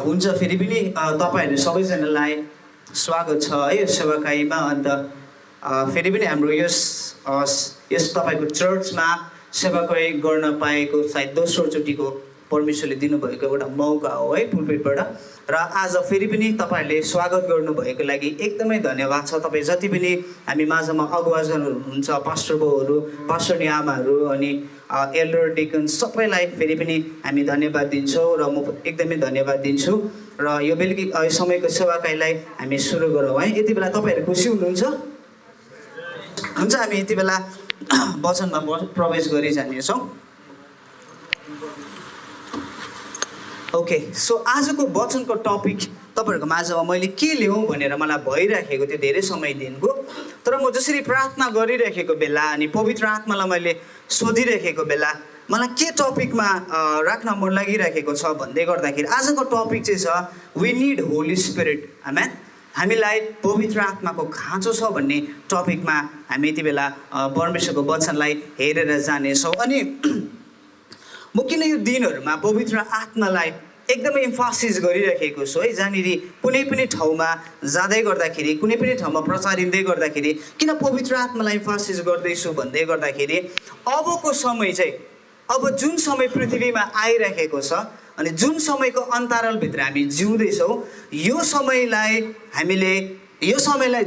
हुन्छ फेरि पनि तपाईँहरू सबैजनालाई स्वागत छ है यो सेवाकाईमा। अन्त फेरि पनि हाम्रो यस तपाईँको चर्चमा सेवाकाई गर्न पाएको सायद दोस्रोचोटिको परमेश्वरले दिनुभएको एउटा मौका हो है पुलपिटबाट। र आज फेरि पनि तपाईँहरूले स्वागत गर्नुभएको लागि एकदमै धन्यवाद छ। तपाईँ जति पनि हामी माझमा अगुवाजनहरू हुनुहुन्छ, पास्टर बाउहरू, पास्टर नि आमाहरू अनि एल्डर डिकन सबैलाई फेरि पनि हामी धन्यवाद दिन्छौँ र म एकदमै धन्यवाद दिन्छु। र यो बेलुकी समयको सेवाकाईलाई हामी सुरु गरौँ है। यति बेला तपाईँहरू खुसी हुनुहुन्छ? हुन्छ, हामी यति बेला वचनमा प्रवेश गरी जानेछौँ। ओके, सो आजको वचनको टपिक तपाईँहरूको माझमा मैले के ल्याउँ भनेर मलाई भइराखेको थियो धेरै समयदेखिको। तर म जसरी प्रार्थना गरिरहेको बेला अनि पवित्र आत्मालाई मैले सोधिरहेको बेला मलाई के टपिकमा राख्न मन लागिरहेको छ भन्दै गर्दाखेरि आजको टपिक चाहिँ छ वी निड होली स्पिरिट। आमेन। हामीलाई पवित्र आत्माको खाँचो छ भन्ने टपिकमा हामी यति बेला परमेश्वरको वचनलाई हेरेर जानेछौँ। अनि म किन यो दिनहरूमा पवित्र आत्मालाई एकदमै इम्फासिस गरिरहेको छु है, जहाँनिर कुनै पनि ठाउँमा जाँदै गर्दाखेरि, कुनै पनि ठाउँमा प्रचारिँदै गर्दाखेरि किन पवित्र आत्मालाई इम्फासिस गर्दैछु भन्दै गर्दाखेरि अबको समय चाहिँ अब जुन समय पृथ्वीमा आइरहेको छ अनि जुन समयको अन्तरालभित्र हामी जिउँदैछौँ, यो समयलाई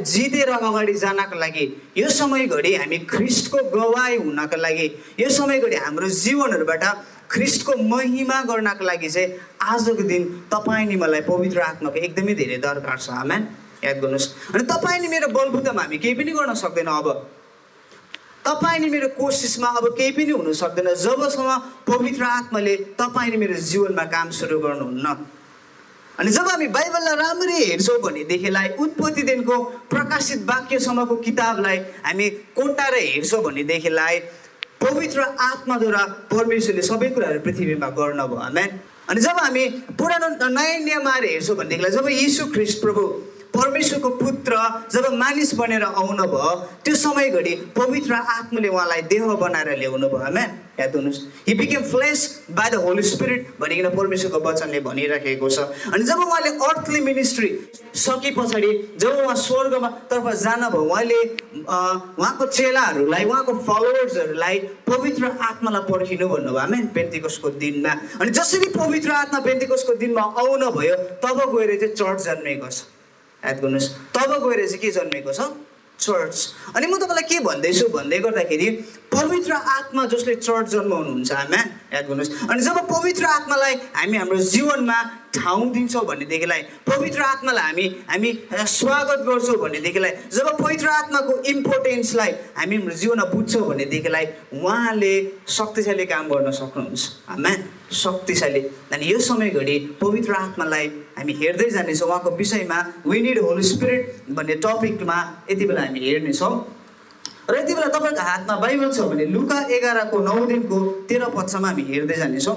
जितेर अगाडि जानको लागि, यो समय घडी हामी ख्रिस्टको गवाही हुनको लागि, यो समय घडी हाम्रो जीवनहरूबाट ख्रिस्टको महिमा गर्नको लागि चाहिँ आजको दिन तपाईँ नि मलाई पवित्र आत्माको एकदमै धेरै दरकार छ। आमेन। याद गर्नुहोस्। अनि तपाईँ नि मेरो बलबुतामा हामी केही पनि गर्न सक्दैन। अब तपाईँ नि मेरो कोसिसमा अब केही पनि हुन सक्दैन जबसम्म पवित्र आत्माले तपाईँ नि मेरो जीवनमा काम सुरु गर्नुहुन्न। अनि जब हामी बाइबललाई राम्ररी हेर्छौँ भनेदेखिलाई उत्पत्तिदेखिको प्रकाशित वाक्यसम्मको किताबलाई हामी कोट्टाएर हेर्छौँ भनेदेखिलाई पवित्र आत्माद्वारा परमेश्वरले सबै कुराहरू पृथ्वीमा गर्नुभयो। आमेन। अनि जब हामी पुरानो नयाँ नियममा हेर्छौँ भनेदेखिलाई जब यीशु ख्रिस्ट प्रभु परमेश्वरको पुत्र जब मानिस बनेर आउनुभयो त्यो समय घडी पवित्र आत्माले उहाँलाई देह बनाएर ल्याउनु भयो। आमेन। याद गर्नुहोस्, he became flesh by the Holi Spirit भनिकन परमेश्वरको वचनले भनिराखेको छ। अनि जब उहाँले अर्थली मिनिस्ट्री सके पछाडि जब उहाँ स्वर्गमा तर्फ जानुभयो, उहाँले उहाँको चेलाहरूलाई, उहाँको फलोवर्सहरूलाई पवित्र आत्मालाई पर्खिनु भन्नुभयो। आमेन। पेन्टिकोसको दिनमा अनि जसरी पवित्र आत्मा पेन्टिकोसको दिनमा आउनुभयो तब गएर चाहिँ चर्च जन्मेको छ। याद गर्नुहोस्, तब गएर चाहिँ के जन्मेको छ? चर्च। अनि म तपाईँलाई के भन्दैछु भन्दै गर्दाखेरि पवित्र आत्मा जसले चर्च जन्माउनुहुन्छ। आमेन। याद गर्नुहोस्। अनि जब पवित्र आत्मालाई हामी हाम्रो जीवनमा ठाउँ दिन्छौँ भनेदेखिलाई, पवित्र आत्मालाई हामी स्वागत गर्छौँ भनेदेखिलाई, जब पवित्र आत्माको इम्पोर्टेन्सलाई हामी हाम्रो जीवनमा बुझ्छौँ भनेदेखिलाई उहाँले शक्तिशाली काम गर्न सक्नुहुन्छ। आमेन। शक्तिशाली। अनि यो समय घडी पवित्र आत्मालाई हामी हेर्दै जानेछौँ। उहाँको विषयमा वी निड होली स्पिरिट भन्ने टपिकमा यति बेला हामी हेर्नेछौँ। र यति बेला तपाईँको हातमा बाइबल छ भने लुका 11:9-13 हामी हेर्दै जानेछौँ।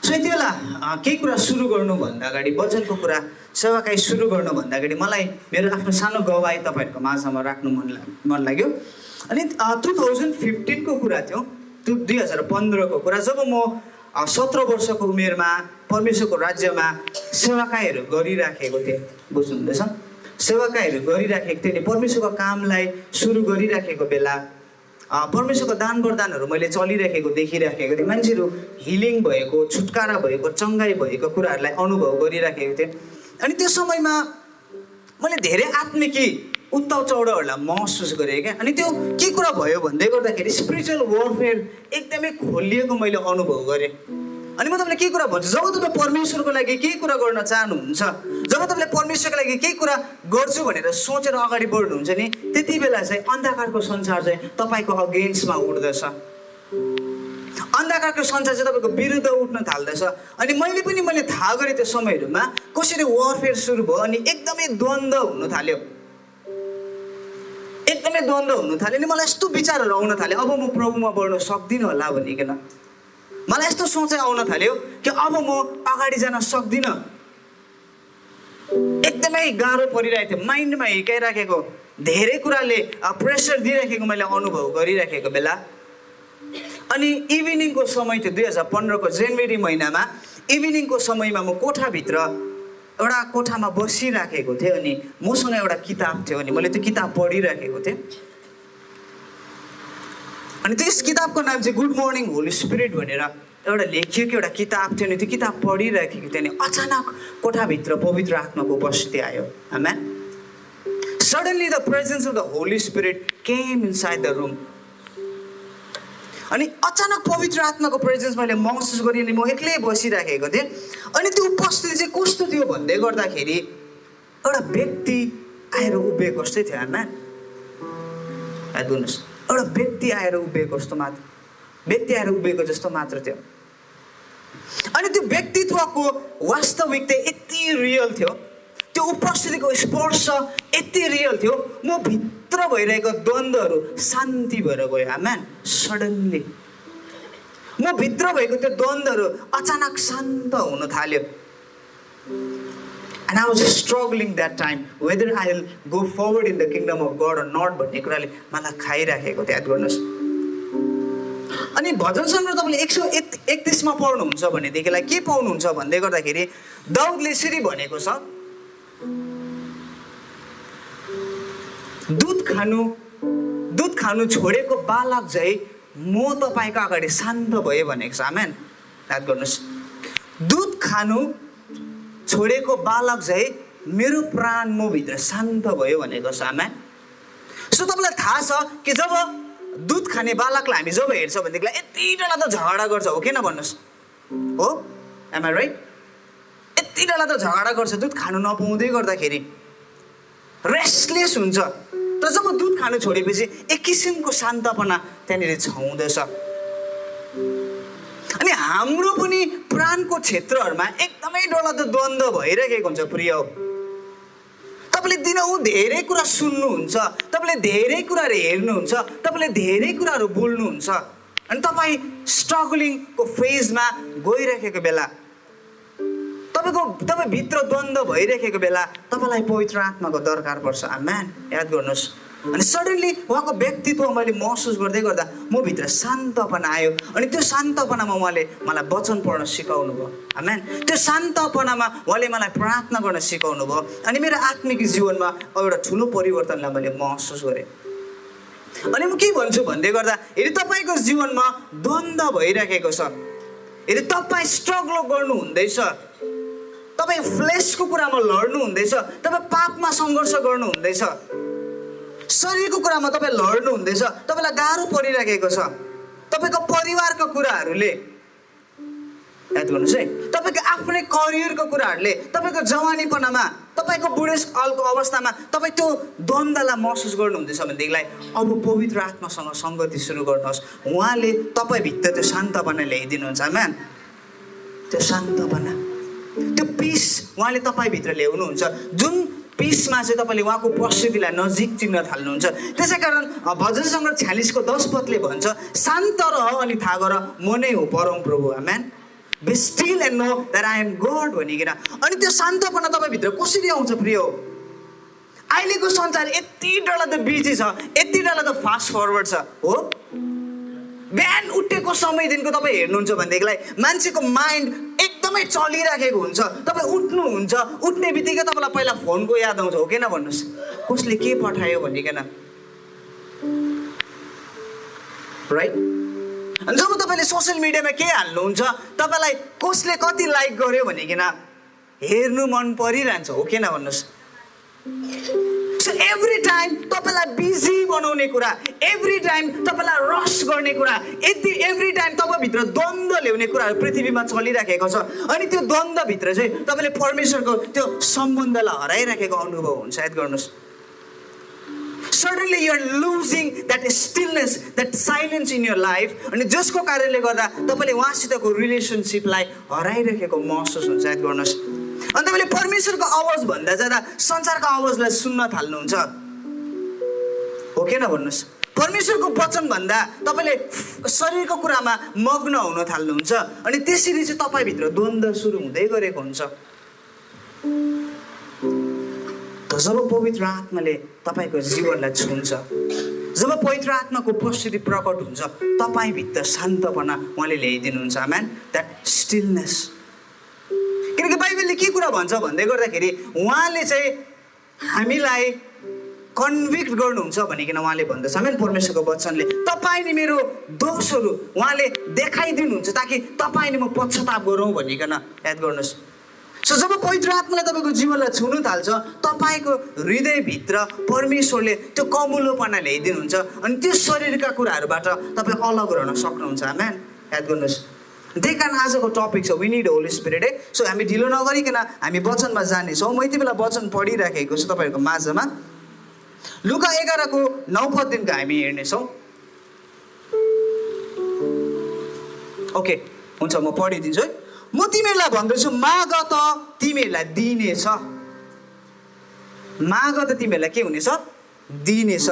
सो यति बेला केही कुरा सुरु गर्नुभन्दा अगाडि, वचनको कुरा सेवाकाई सुरु गर्नुभन्दा अगाडि मलाई मेरो आफ्नो सानो गवाही तपाईँहरूको माझमा राख्नु मन लाग्यो। अनि 2015को कुरा थियो, 2015को कुरा, जब म 17 वर्षको उमेरमा परमेश्वरको राज्यमा सेवाकाईहरू गरिराखेको थिएँ। बुझ्नुहुँदैछ? सेवाकाईहरू गरिराखेको थिएँ नि, परमेश्वरको कामलाई सुरु गरिराखेको बेला परमेश्वरको दान वरदानहरू मैले चलिराखेको देखिराखेको थिएँ। मान्छेहरू हिलिङ भएको, छुटकारा भएको, चङ्गाई भएको कुराहरूलाई अनुभव गरिराखेको थिएँ। अनि त्यो समयमा मैले धेरै आत्मिकी उत्ताउ चौडाहरूलाई महसुस गरेँ क्या। अनि त्यो के कुरा भयो भन्दै गर्दाखेरि स्पिरिचुअल वारफेयर एकदमै खोलिएको मैले अनुभव गरेँ। अनि म तपाईँलाई के कुरा भन्छु, जब तपाईँ परमेश्वरको लागि केही कुरा गर्न चाहनुहुन्छ, जब तपाईँले परमेश्वरको लागि केही कुरा गर्छु भनेर सोचेर अगाडि बढ्नुहुन्छ नि, त्यति बेला चाहिँ अन्धकारको संसार चाहिँ तपाईँको अगेन्स्टमा उठ्दछ। अन्धकारको संसार चाहिँ तपाईँको विरुद्ध उठ्न थाल्दछ। अनि मैले थाहा गरेँ त्यो समयहरूमा कसरी वारफेयर सुरु भयो। अनि एकदमै द्वन्द्व हुन थाल्यो, एकदमै द्वन्द्व हुन थाल्यो। अनि मलाई यस्तो विचारहरू आउन थाल्यो, अब म प्रभुमा बढ्न सक्दिनँ होला भनिकन मलाई यस्तो सोचाइ आउन थाल्यो कि अब म अगाडि जान सक्दिनँ। एकदमै गाह्रो परिरहेको थियो, माइन्डमा हिर्काइराखेको धेरै कुराले प्रेसर दिइराखेको मैले अनुभव गरिराखेको बेला अनि इभिनिङको समय थियो 2015 को जनवरी महिनामा इभिनिङको समयमा म कोठाभित्र एउटा कोठामा बसिराखेको थिएँ अनि मसँग एउटा किताब थियो अनि मैले त्यो किताब पढिराखेको थिएँ। अनि त्यस किताबको नाम चाहिँ गुड मर्निङ होली स्पिरिट भनेर एउटा लेखिएको एउटा किताब थियो। अनि त्यो किताब पढिराखेको थियो अनि अचानक कोठाभित्र पवित्र आत्माको उपस्थिति आयो। आमेन। Suddenly the presence of the Holi spirit came inside the room. अनि अचानक पवित्र आत्माको प्रेजेन्स मैले महसुस गरेँ अनि म एक्लै बसिराखेको थिएँ। अनि त्यो उपस्थिति चाहिँ कस्तो थियो भन्दै गर्दाखेरि एउटा व्यक्ति आएर उभिएको जस्तै थियो। आमेन। याद गर्नुहोस्, एउटा व्यक्ति आएर उभिएको जस्तो मात्र थियो। अनि त्यो व्यक्तित्वको वास्तविकता यति रियल थियो, त्यो उपस्थितिको स्पर्श यति रियल थियो, म भित्र भइरहेको द्वन्द्वहरू शान्ति भएर गयो। आमेन। सडनली म भित्र भएको त्यो द्वन्द्वहरू अचानक शान्त हुन थाल्यो। And I was struggling that time whether I'll go forward in the kingdom of God or not भन्ने कुराले मलाई खाइराखेको थियो। याद गर्नुहोस्। अनि भजन सङ्ग्रह तपाईँले 131 मा पढ्नुहुन्छ भनेदेखिलाई के पाउनुहुन्छ भन्दै गर्दाखेरि दाउदले यसरी भनेको छ, दुध खानु छोडेको बालक झै म तपाईँको अगाडि शान्त भए भनेको छ। आमेन। याद गर्नुहोस्, दुध खानु छोडेको बालक झै मेरो प्राण म भित्र शान्त भयो भनेको छ। आमेन। सो तपाईँलाई थाहा छ कि जब दुध खाने बालकलाई हामी जब हेर्छौँ भनेदेखिलाई यति डरला त झगडा गर्छ, हो कि न भन्नुहोस्? हो, एम आई राइट? यति डरला त झगडा गर्छ दुध खानु नपाउँदै गर्दाखेरि, रेस्टलेस हुन्छ। तर जब दुध खानु छोडेपछि एक किसिमको शान्तपना त्यहाँनिर छाउँदछ। अनि हाम्रो पनि प्राणको क्षेत्रहरूमा एकदमै डरलाग्दो द्वन्द्व भइरहेको हुन्छ। प्रिय, तपाईँले दिनहुँ धेरै कुरा सुन्नुहुन्छ, तपाईँले धेरै कुराहरू हेर्नुहुन्छ, तपाईँले धेरै कुराहरू बोल्नुहुन्छ अनि तपाईँ स्ट्रगलिङको फेजमा गइरहेको बेला, तपाईँ भित्र द्वन्द्व भइरहेको बेला तपाईँलाई पवित्र आत्माको दरकार पर्छ। आमेन। याद गर्नुहोस्। अनि सडनली उहाँको व्यक्तित्व मैले महसुस गर्दै गर्दा म भित्र शान्तपना आयो। अनि त्यो शान्तपनामा उहाँले मलाई वचन पढ्न सिकाउनु भयो। आमेन। त्यो शान्तपनामा उहाँले मलाई प्रार्थना गर्न सिकाउनु भयो। अनि मेरो आत्मिक जीवनमा एउटा ठुलो परिवर्तनलाई मैले महसुस गरेँ। अनि म के भन्छु भन्दै गर्दा यदि तपाईँको जीवनमा द्वन्द्व भइरहेको छ, यदि तपाईँ स्ट्रगल गर्नु हुँदैछ, तपाईँ फ्लेसको कुरामा लड्नु हुँदैछ, तपाईँ पापमा सङ्घर्ष गर्नु हुँदैछ, शरीरको कुरामा तपाईँ लड्नु हुँदैछ, तपाईँलाई गाह्रो परिरहेको छ, तपाईँको परिवारको कुराहरूले, याद गर्नुहोस् है, तपाईँको आफ्नै करियरको कुराहरूले, तपाईँको जवानीपनामा, तपाईँको बुढेसकालको अवस्थामा तपाईँ त्यो द्वन्द्वलाई महसुस गर्नुहुँदैछ भनेदेखिलाई अब पवित्र आत्मासँग सङ्गति सुरु गर्नुहोस्। उहाँले तपाईँभित्र त्यो शान्तपना ल्याइदिनुहुन्छ। आमेन। त्यो शान्तपना, त्यो पिस उहाँले तपाईँभित्र ल्याउनुहुन्छ, जुन पिसमा चाहिँ तपाईँले उहाँको उपस्थितिलाई नजिक चिन्न थाल्नुहुन्छ। त्यसै कारण भजन सङ्ग्रह 46:10 पदले भन्छ, शान्त रह अनि थाहा गर म नै हो परम प्रभु। आमेन। Be still and know that I am God भनिकन। अनि त्यो शान्तपना तपाईँभित्र कसरी आउँछ प्रिय? अहिलेको संसार यति डरलाग्दो बिजी छ, यति डरलाग्दो फास्ट फरवर्ड छ। हो, बिहान उठेको समयदेखिको तपाईँ हेर्नुहुन्छ भनेदेखिलाई मान्छेको माइन्ड एकदमै चलिराखेको हुन्छ। तपाईँ उठ्नुहुन्छ, उठ्ने बित्तिकै तपाईँलाई पहिला फोनको याद आउँछ, हो कि न भन्नुहोस्? कसले के पठायो भनिकन, राइट? अनि जब तपाईँले सोसियल मिडियामा के हाल्नुहुन्छ, तपाईँलाई कसले कति लाइक गर्यो भनिकन हेर्नु मन परिरहन्छ, हो कि न भन्नुहोस्? सो एभ्री टाइम तपाईँलाई बिजी बनाउने कुरा, एभ्री टाइम तपाईँलाई रस गर्ने कुरा, एभ्री टाइम तपाईँभित्र द्वन्द्व ल्याउने कुराहरू पृथ्वीमा चलिराखेको छ। अनि त्यो द्वन्द्वभित्र चाहिँ तपाईँले परमेश्वरको त्यो सम्बन्धलाई हराइराखेको अनुभव हुन्छ। याद गर्नुहोस्, suddenly you are losing that stillness, that silence in your life, अनि जसको कारणले गर्दा तपाईँले उहाँसितको रिलेसनसिपलाई हराइरहेको महसुस हुन्छ। याद गर्नुहोस्, अनि तपाईँले परमेश्वरको आवाज भन्दा जाँदा संसारको आवाजलाई सुन्न थाल्नुहुन्छ, हो कि न भन्नुहोस्? परमेश्वरको वचन भन्दा तपाईँले शरीरको कुरामा मग्न हुन थाल्नुहुन्छ अनि त्यसरी चाहिँ तपाईँभित्र द्वन्द्व सुरु हुँदै गरेको हुन्छ। जब पवित्र आत्माले तपाईँको जीवनलाई छुन्छ, जब पवित्र आत्माको उपस्थिति प्रकट हुन्छ, तपाईँभित्र शान्तपना उहाँले ल्याइदिनुहुन्छ। आमेन। द्याट स्टिलनेस, किनकि बाइबलले के कुरा भन्छ भन्दै गर्दाखेरि उहाँले चाहिँ हामीलाई कन्भिक्ट गर्नुहुन्छ भनिकन उहाँले भन्दछ आमेन। परमेश्वरको वचनले तपाईँले मेरो दोषहरू उहाँले देखाइदिनुहुन्छ ताकि तपाईँले म पश्चाताप गरौँ भनिकन। याद गर्नुहोस्। सो जब पवित्र आत्माले तपाईँको जीवनलाई छुनु थाल्छ तपाईँको हृदयभित्र परमेश्वरले त्यो कमुलोपना ल्याइदिनुहुन्छ अनि त्यो शरीरका कुराहरूबाट तपाईँ अलग रहन सक्नुहुन्छ आमेन। याद गर्नुहोस्। त्यही कारण आजको टपिक छ वी निड होली स्पिरिट है। सो हामी ढिलो नगरिकन हामी वचनमा जानेछौँ। म यति बेला वचन पढिराखेको छु तपाईँहरूको माझमा। लुका 11:9 हामी हेर्नेछौँ। ओके हुन्छ म पढिदिन्छु है। म तिमीहरूलाई भन्दछु माग त तिमीहरूलाई दिनेछ, माग त तिमीहरूलाई के हुनेछ दिनेछ,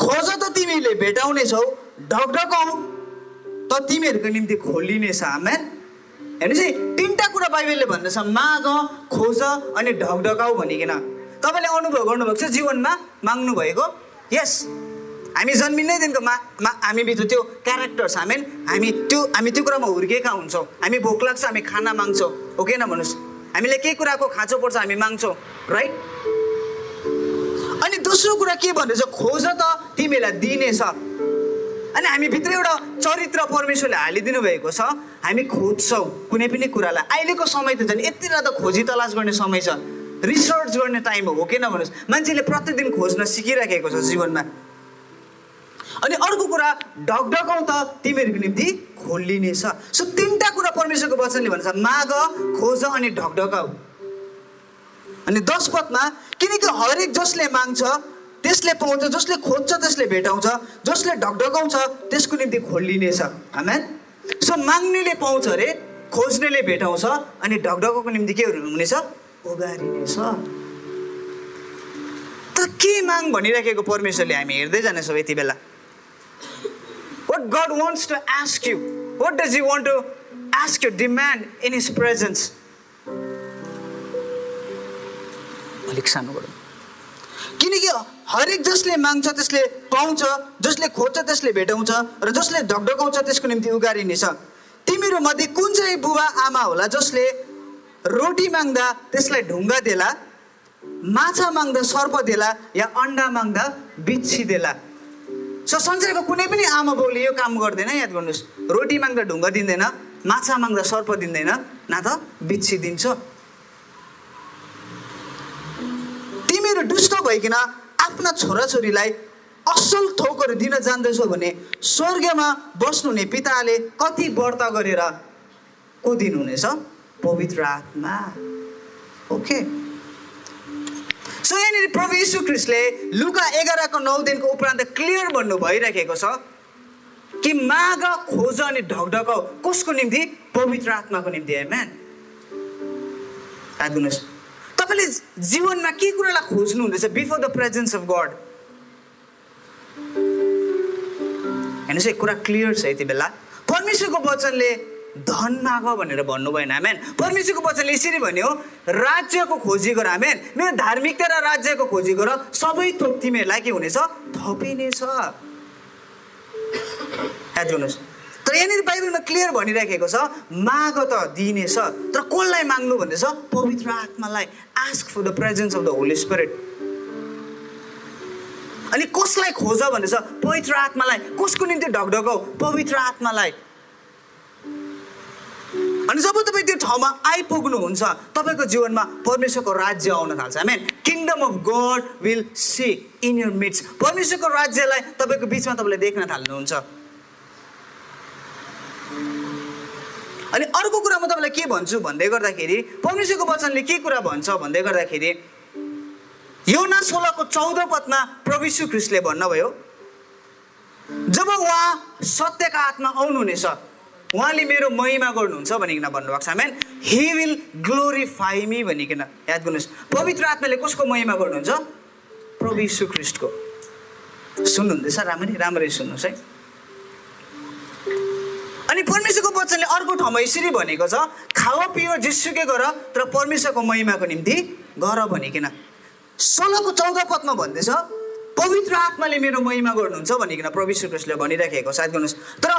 खोज त तिमीले भेटाउनेछौ, ढकढकाउ त तिमीहरूको निम्ति खोलिनेछ आमेन। हेर्नुहोस् है तिनवटा कुरा बाइबलले भन्दछ माग, खोज अनि ढकढकाउ भनिकन। तपाईँले अनुभव गर्नुभएको छ जीवनमा माग्नु भएको? यस, हामी जन्मिँदैदेखिको हामीभित्र त्यो क्यारेक्टर छ आमेन। हामी त्यो कुरामा हुर्केका हुन्छौँ। हामी भोक लाग्छ हामी खाना माग्छौँ, हो कि न भन्नुहोस्। हामीले केही कुराको खाँचो पर्छ हामी माग्छौँ, राइट। अनि दोस्रो कुरा के भन्दैछ, खोज त तिमीलाई दिनेछ। अनि हामीभित्र एउटा चरित्र परमेश्वरले हालिदिनु भएको छ, हामी खोज्छौँ कुनै पनि कुरालाई। अहिलेको समय त झन् यति त खोजी तलास गर्ने समय छ, रिसर्च गर्ने टाइम हो कि न भन्नुहोस्। मान्छेले प्रतिदिन खोज्न सिकिराखेको छ जीवनमा। अनि अर्को कुरा ढकढकाउ त तिमीहरूको निम्ति खोलिनेछ। सो तिनवटा कुरा परमेश्वरको वचनले भन्छ माग, खोज अनि ढकढकाउ। अनि 10 पदमा किनकि हरेक जसले माग्छ त्यसले पाउँछ, जसले खोज्छ त्यसले भेटाउँछ, जसले ढकढकाउँछ त्यसको निम्ति खोलिनेछ आमेन। सो माग्नेले पाउँछ अरे, खोज्नेले भेटाउँछ अनि ढकढकाउको निम्ति के हुनेछ उगारिनेछ। त के माग भनिराखेको परमेश्वरले हामी हेर्दै जानेछौँ यति बेला। What God wants to ask you, what does He want to ask you, demand in His presence? अलिक सानो गरौँ। किनकि हरेक जसले माग्छ त्यसले पाउँछ, जसले खोज्छ त्यसले भेटाउँछ र जसले ढकढकाउँछ त्यसको निम्ति उगारिनेछ। तिमीहरू मध्ये कुन चाहिँ बुबा आमा होला जसले रोटी माग्दा त्यसलाई ढुङ्गा देला, माछा माग्दा सर्प देला या अन्डा माग्दा बिच्छी देला? सो संसारको कुनै पनि आमा बाउले यो काम गर्दैन। याद गर्नुहोस्, रोटी माग्दा ढुङ्गा दिँदैन, माछा माग्दा सर्प दिँदैन, न त बिच्छी दिन्छ। तिमीहरू दुष्ट भइकन आफ्ना छोराछोरीलाई असल थोकहरू दिन जान्दैछौ भने स्वर्गमा बस्नुहुने पिताले कति व्रत गरेर को दिनुहुनेछ? पवित्र आत्मा। ओके। सो यहाँनिर प्रभु यीशु ख्रीष्टले लुका 11:9 उपरान्त क्लियर भन्नु भइरहेको छ कि माग, खोज अनि ढकढकाउ कसको निम्ति? पवित्र आत्माको निम्ति। आमेन। याद गर्नुहोस्, तपाईँले जीवनमा के कुरालाई खोज्नु हुँदैछ before the presence of God? हेर्नुहोस् एक कुरा क्लियर छ यति बेला। परमेश्वरको वचनले धन माग भनेर भन्नु भएन आमेन। परमेश्वरको वचनले यसरी भन्यो राज्यको खोजी गर आमेन। मेरो धार्मिकता र राज्यको खोजी गर, सबै थोक तिमीहरूलाई के हुनेछ थपिनेछ। याद गर्नुहोस्। तर यहाँनिर बाइबलमा क्लियर भनिराखेको छ माग त दिनेछ, तर कसलाई माग्नु भन्दैछ? पवित्र आत्मालाई। Ask for the presence of the Holi spirit. अनि कसलाई खोज भन्दैछ? पवित्र आत्मालाई। कसको निम्ति ढकढकाउ? पवित्र आत्मालाई। अनि जब तपाईँ त्यो ठाउँमा आइपुग्नुहुन्छ तपाईँको जीवनमा परमेश्वरको राज्य आउन थाल्छ आमेन। Kingdom of God will see in your midst. परमेश्वरको राज्यलाई तपाईँको बिचमा तपाईँले देख्न थाल्नुहुन्छ। अनि अर्को कुरा म तपाईँलाई के भन्छु भन्दै गर्दाखेरि परमेश्वरको वचनले के कुरा भन्छ भन्दै गर्दाखेरि योना 16:14 प्रभु यीशु ख्रीष्टले भन्नुभयो जब उहाँ सत्यका आत्मा आउनुहुनेछ उहाँले मेरो महिमा गर्नुहुन्छ भनिकन भन्नुभएको छ आमेन। ही विल ग्लोरिफाई मी भनिकन। याद गर्नुहोस्, पवित्र आत्माले कसको महिमा गर्नुहुन्छ? प्रभु यीशु ख्रीष्टको। सुन्नुहुँदैछ? राम्ररी सुन्नुहोस् है। अनि परमेश्वरको वचनले अर्को ठाउँमा यसरी भनेको छ खाओ पियो जेसुकै गर तर परमेश्वरको महिमाको निम्ति गर भनिकन। 16:14 भन्दैछ पवित्र आत्माले मेरो महिमा गर्नुहुन्छ भनिकन प्रभु यीशु ख्रीष्टले भनिराखेको छ। याद गर्नुहोस्। तर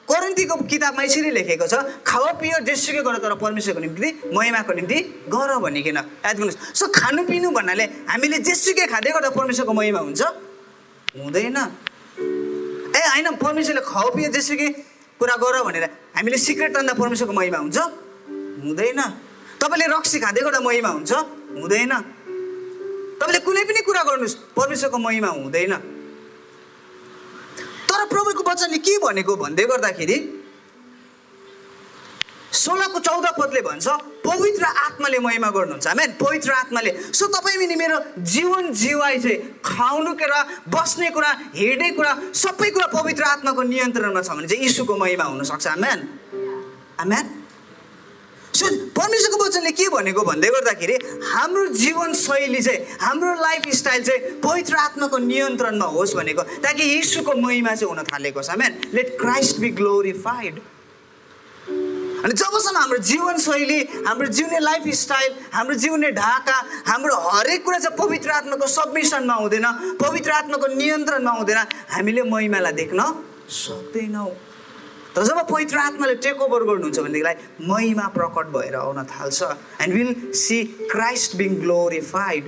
कोरिन्थीको किताबमा यसरी लेखेको छ, खाओ पियो जेसुकै गर तर परमेश्वरको निम्ति महिमाको निम्ति गर भनिकन। याद गर्नुहोस्। सो खानु पिनु भन्नाले हामीले जेसुकै खाँदै गर्दा परमेश्वरको महिमा हुन्छ? हुँदैन। ए होइन, परमेश्वरले खाओ पियो जेसुकै कुरा गर भनेर हामीले सिक्रेट तान्दा परमेश्वरको महिमा हुन्छ? हुँदैन। तपाईँले रक्सी खाँदै गर्दा महिमा हुन्छ? हुँदैन। तपाईँले कुनै पनि कुरा गर्नुहोस्, परमेश्वरको महिमा हुँदैन। तर प्रभुको वचनले के भनेको भन्दै गर्दाखेरि 16:14 भन्छ, पवित्र आत्माले महिमा गर्नुहुन्छ। आमेन। पवित्र आत्माले। सो तपाईँ पनि मेरो जीवन जीवाइ चाहिँ खाउनु कुरा, बस्ने कुरा, हिँड्ने कुरा, सबै कुरा पवित्र आत्माको नियन्त्रणमा छ भने चाहिँ यीशुको महिमा हुनसक्छ। आमेन। आमेन। सो परमेश्वरको वचनले के भनेको भन्दै गर्दाखेरि हाम्रो जीवनशैली चाहिँ, हाम्रो लाइफस्टाइल चाहिँ पवित्र आत्माको नियन्त्रणमा होस् भनेको, ताकि यीशुको महिमा चाहिँ हुन थालेको छ। आमेन। Let Christ be glorified. अनि जबसम्म हाम्रो जीवनशैली, हाम्रो जिउने लाइफस्टाइल, हाम्रो जिउने ढाका, हाम्रो हरेक कुरा चाहिँ पवित्र आत्माको सबमिसनमा हुँदैन, पवित्र आत्माको नियन्त्रणमा हुँदैन, हामीले महिमालाई देख्न सक्दैनौँ। तर जब पवित्र आत्माले टेक ओभर गर्नुहुन्छ भनेदेखिलाई महिमा प्रकट भएर आउन थाल्छ। And will see Christ being glorified.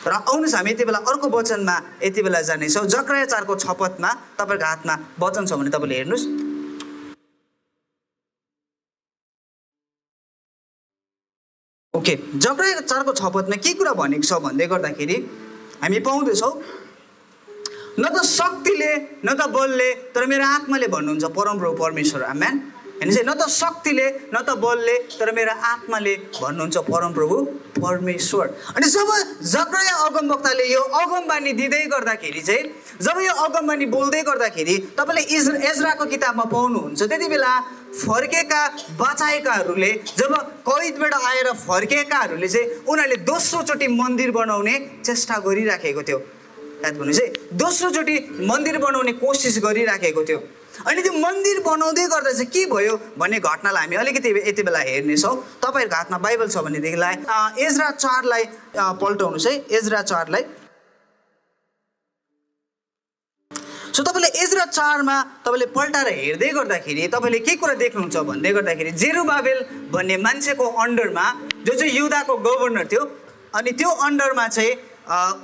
र आउनुहोस् हामी यति बेला अर्को वचनमा यति बेला जानेछौँ। जकरिया 4:6 तपाईँको हातमा वचन छ भने तपाईँले हेर्नुहोस्। ओके, जकरिया 4:6 के कुरा भनेको छ भन्दै गर्दाखेरि हामी पाउँदैछौँ, न त शक्तिले न त बलले तर मेरो आत्माले भन्नुहुन्छ परमप्रभु परमेश्वर। आमेन। हेर्नुहोस्, न त शक्तिले न त बलले तर मेरो आत्माले भन्नुहुन्छ परमप्रभु परमेश्वर। अनि जब जकरिया अगमवक्ताले यो अगमबानी दिँदै गर्दाखेरि चाहिँ, जब यो अगमबानी बोल्दै गर्दाखेरि तपाईँले एज्राको किताबमा पाउनुहुन्छ, त्यति बेला फर्केका बचाएकाहरूले, जब कैदबाट आएर फर्केकाहरूले चाहिँ उनीहरूले दोस्रोचोटि मन्दिर बनाउने चेष्टा गरिराखेको थियो। याद गर्नुहोस् है, दोस्रोचोटि मन्दिर बनाउने कोसिस गरिराखेको थियो। अनि त्यो मन्दिर बनाउँदै गर्दा चाहिँ के भयो भन्ने घटनालाई हामी अलिकति यति बेला हेर्नेछौँ। तपाईँहरूको हातमा बाइबल छ भनेदेखिलाई एज्रा 4लाई पल्टाउनुहोस् है। एज्रा 4लाई। सो तपाईँले एज्रा 4मा तपाईँले पल्टाएर हेर्दै गर्दाखेरि तपाईँले के कुरा देख्नुहुन्छ भन्दै गर्दाखेरि जेरुबाबेल भन्ने मान्छेको अन्डरमा, जो चाहिँ युदाको गभर्नर थियो, अनि त्यो अन्डरमा चाहिँ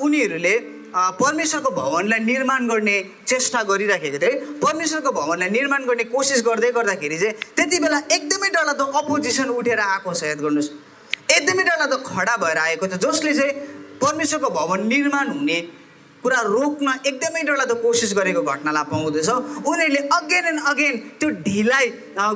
उनीहरूले परमेश्वरको भवनलाई निर्माण गर्ने चेष्टा गरिराखेको थिए। परमेश्वरको भवनलाई निर्माण गर्ने कोसिस गर्दै गर्दाखेरि चाहिँ त्यति बेला एकदमै डरलाग्दो अपोजिसन उठेर आएको छ। याद गर्नुहोस्, एकदमै डरलाग्दो खडा भएर आएको छ, जसले चाहिँ परमेश्वरको भवन निर्माण हुने कुरा रोक्न एकदमै डरलाग्दो कोसिस गरेको घटनालाई पाउँदैछ। उनीहरूले अगेन एन्ड अगेन त्यो ढिलाइ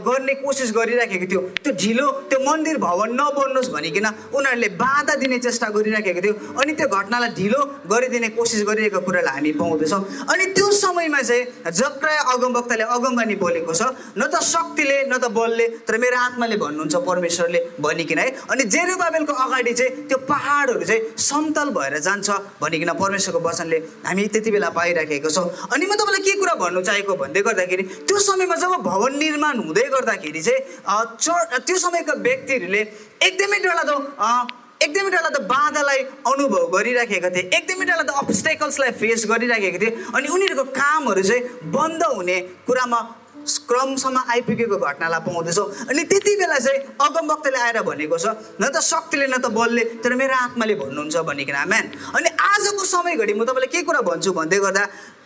गर्ने कोसिस गरिराखेको थियो। त्यो ढिलो, त्यो मन्दिर भवन नबन्नुहोस् भनिकन उनीहरूले बाधा दिने चेष्टा गरिराखेको थियो। अनि त्यो घटनालाई ढिलो गरिदिने कोसिस गरिरहेको कुरालाई हामी पाउँदैछौँ। अनि त्यो समयमा चाहिँ जकरिया अगमवक्ताले अगमबानी बोलेको छ, न त शक्तिले न त बलले तर मेरो आत्माले भन्नुहुन्छ परमेश्वरले भनिकन है। अनि जेरुबाबेलको अगाडि चाहिँ त्यो पहाडहरू चाहिँ समतल भएर जान्छ भनिकन परमेश्वरको वचनले हामी त्यति बेला पाइराखेको छौँ। अनि म तपाईँलाई के कुरा भन्नु चाहेको भन्दै गर्दाखेरि त्यो समयमा जब भवन निर्माण हुँदै गर्दाखेरि चाहिँ त्यो समयका व्यक्तिहरूले एकदमै डरलाग्दो बाधालाई अनुभव गरिराखेका थिए, एकदमै डरलाग्दो अब्स्टेकल्सलाई फेस गरिराखेका थिए। अनि उनीहरूको कामहरू चाहिँ बन्द हुने कुरामा क्रमसम्म आइपुगेको घटनालाई पाउँदैछौँ। अनि त्यति बेला चाहिँ अगमवक्ताले आएर भनेको छ, न त शक्तिले न त बलले तर मेरो आत्माले भन्नुहुन्छ भनिकन। आमेन। अनि आजको समय घडी म तपाईँलाई के कुरा भन्छु भन्दै गर्दा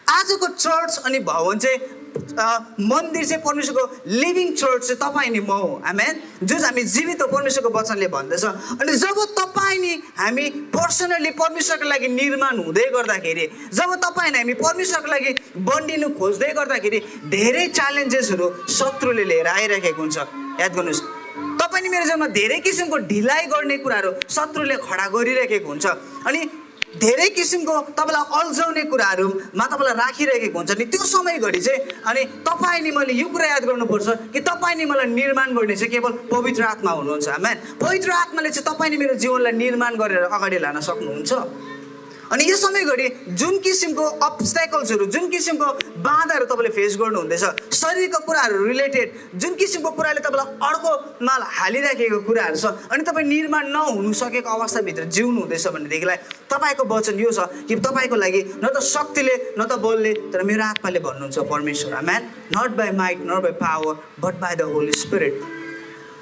आजको चर्च अनि भवन चाहिँ मन्दिर चाहिँ परमेश्वरको लिभिङ चर्च चाहिँ तपाईँ नि म हो। आमेन। जो चाहिँ हामी जीवित हो परमेश्वरको वचनले भन्दछ। अनि जब तपाईँ नि हामी पर्सनली परमेश्वरको लागि निर्माण हुँदै गर्दाखेरि, जब तपाईँ हामी परमेश्वरको लागि बन्डिनु खोज्दै गर्दाखेरि धेरै च्यालेन्जेसहरू शत्रुले लिएर आइरहेको हुन्छ। याद गर्नुहोस्, तपाईँ नि मेरो जीवनमा धेरै किसिमको ढिलाइ गर्ने कुराहरू शत्रुले खडा गरिरहेको हुन्छ। अनि धेरै किसिमको तपाईँलाई अल्झाउने कुराहरूमा तपाईँलाई राखिरहेको हुन्छ। नि त्यो समय घडी चाहिँ अनि तपाईँ नि मैले यो कुरा याद गर्नुपर्छ कि तपाईँ नि मलाई निर्माण गर्ने चाहिँ केवल पवित्र आत्मा हुनुहुन्छ। आमेन। पवित्र आत्माले चाहिँ तपाईँ नि मेरो जीवनलाई निर्माण गरेर अगाडि लान सक्नुहुन्छ। अनि यो समय घडी जुन किसिमको अब्स्ट्याकल्सहरू, जुन किसिमको बाधाहरू तपाईँले फेस गर्नुहुँदैछ, शरीरको कुराहरू रिलेटेड जुन किसिमको कुराले तपाईँलाई अर्कोमा हालिराखेको कुराहरू छ, अनि तपाईँ निर्माण नहुनु सकेको अवस्थाभित्र जिउनु हुँदैछ भनेदेखिलाई तपाईँको वचन यो छ कि तपाईँको लागि न त शक्तिले न त बलले तर मेरो आत्माले भन्नुहुन्छ परमेश्वर। आमेन। Not by might not by power but by the Holi spirit.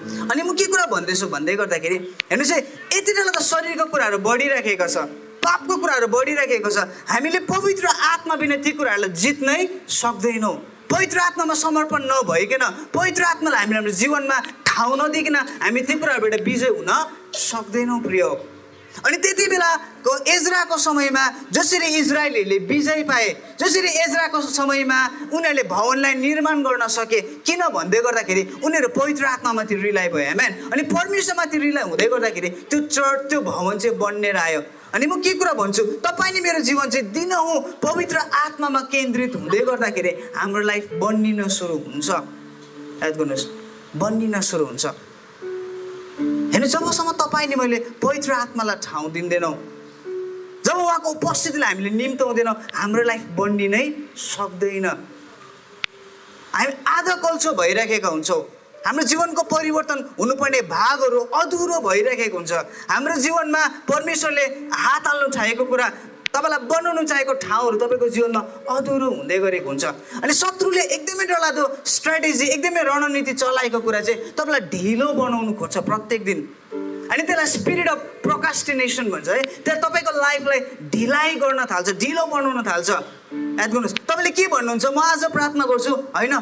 अनि म के कुरा भन्दैछु भन्दै गर्दाखेरि हेर्नुहोस् है, यति बेला त शरीरको कुराहरू बढिराखेको छ, पापको कुराहरू बढिराखेको छ। हामीले पवित्र आत्मा बिना ती कुराहरूलाई जित्नै सक्दैनौँ। पवित्र आत्मामा समर्पण नभइकन, पवित्र आत्मालाई हामीले हाम्रो जीवनमा ठाउँ नदिकन हामी ती कुराहरूबाट विजय हुन सक्दैनौँ प्रिय। अनि त्यति बेलाको एज्राको समयमा जसरी इजरायलीहरूले विजय पाए, जसरी एज्राको समयमा उनीहरूले भवनलाई निर्माण गर्न सके, किन भन्दै गर्दाखेरि उनीहरू पवित्र आत्मामाथि रिलाइ भयो। आमेन। अनि परमेश्वरमाथि रिलाइ हुँदै गर्दाखेरि त्यो चर्च, त्यो भवन चाहिँ बन्नेर आयो। अनि म के कुरा भन्छु, तपाईँ नि मेरो जीवन चाहिँ दिनहुँ पवित्र आत्मामा केन्द्रित हुँदै गर्दाखेरि हाम्रो लाइफ बन्निन सुरु हुन्छ। याद गर्नुहोस्, बन्निन सुरु हुन्छ। हेर्नु, जबसम्म तपाईँ नि मैले पवित्र आत्मालाई ठाउँ दिँदैनौँ, जब उहाँको उपस्थितिलाई हामीले निम्ताउँदैनौँ, हाम्रो लाइफ बन्निनै सक्दैन। हामी आधा कल्चो भइराखेका हुन्छौँ। हाम्रो जीवनको परिवर्तन हुनुपर्ने भागहरू अधुरो भइरहेको हुन्छ। हाम्रो जीवनमा परमेश्वरले हात हाल्नु चाहेको कुरा, तपाईँलाई बनाउनु चाहेको ठाउँहरू तपाईँको जीवनमा अधुरो हुँदै गरेको हुन्छ। अनि शत्रुले एकदमै डरलाग्दो स्ट्राटेजी, एकदमै रणनीति चलाएको कुरा चाहिँ तपाईँलाई ढिलो बनाउनु खोज्छ प्रत्येक दिन। अनि त्यसलाई स्पिरिट अफ प्रोकास्टिनेसन भन्छ है। त्यहाँ तपाईँको लाइफलाई ढिलाइ गर्न थाल्छ, ढिलो बनाउन थाल्छ। याद गर्नुहोस्, तपाईँले के भन्नुहुन्छ, म आज प्रार्थना गर्छु, होइन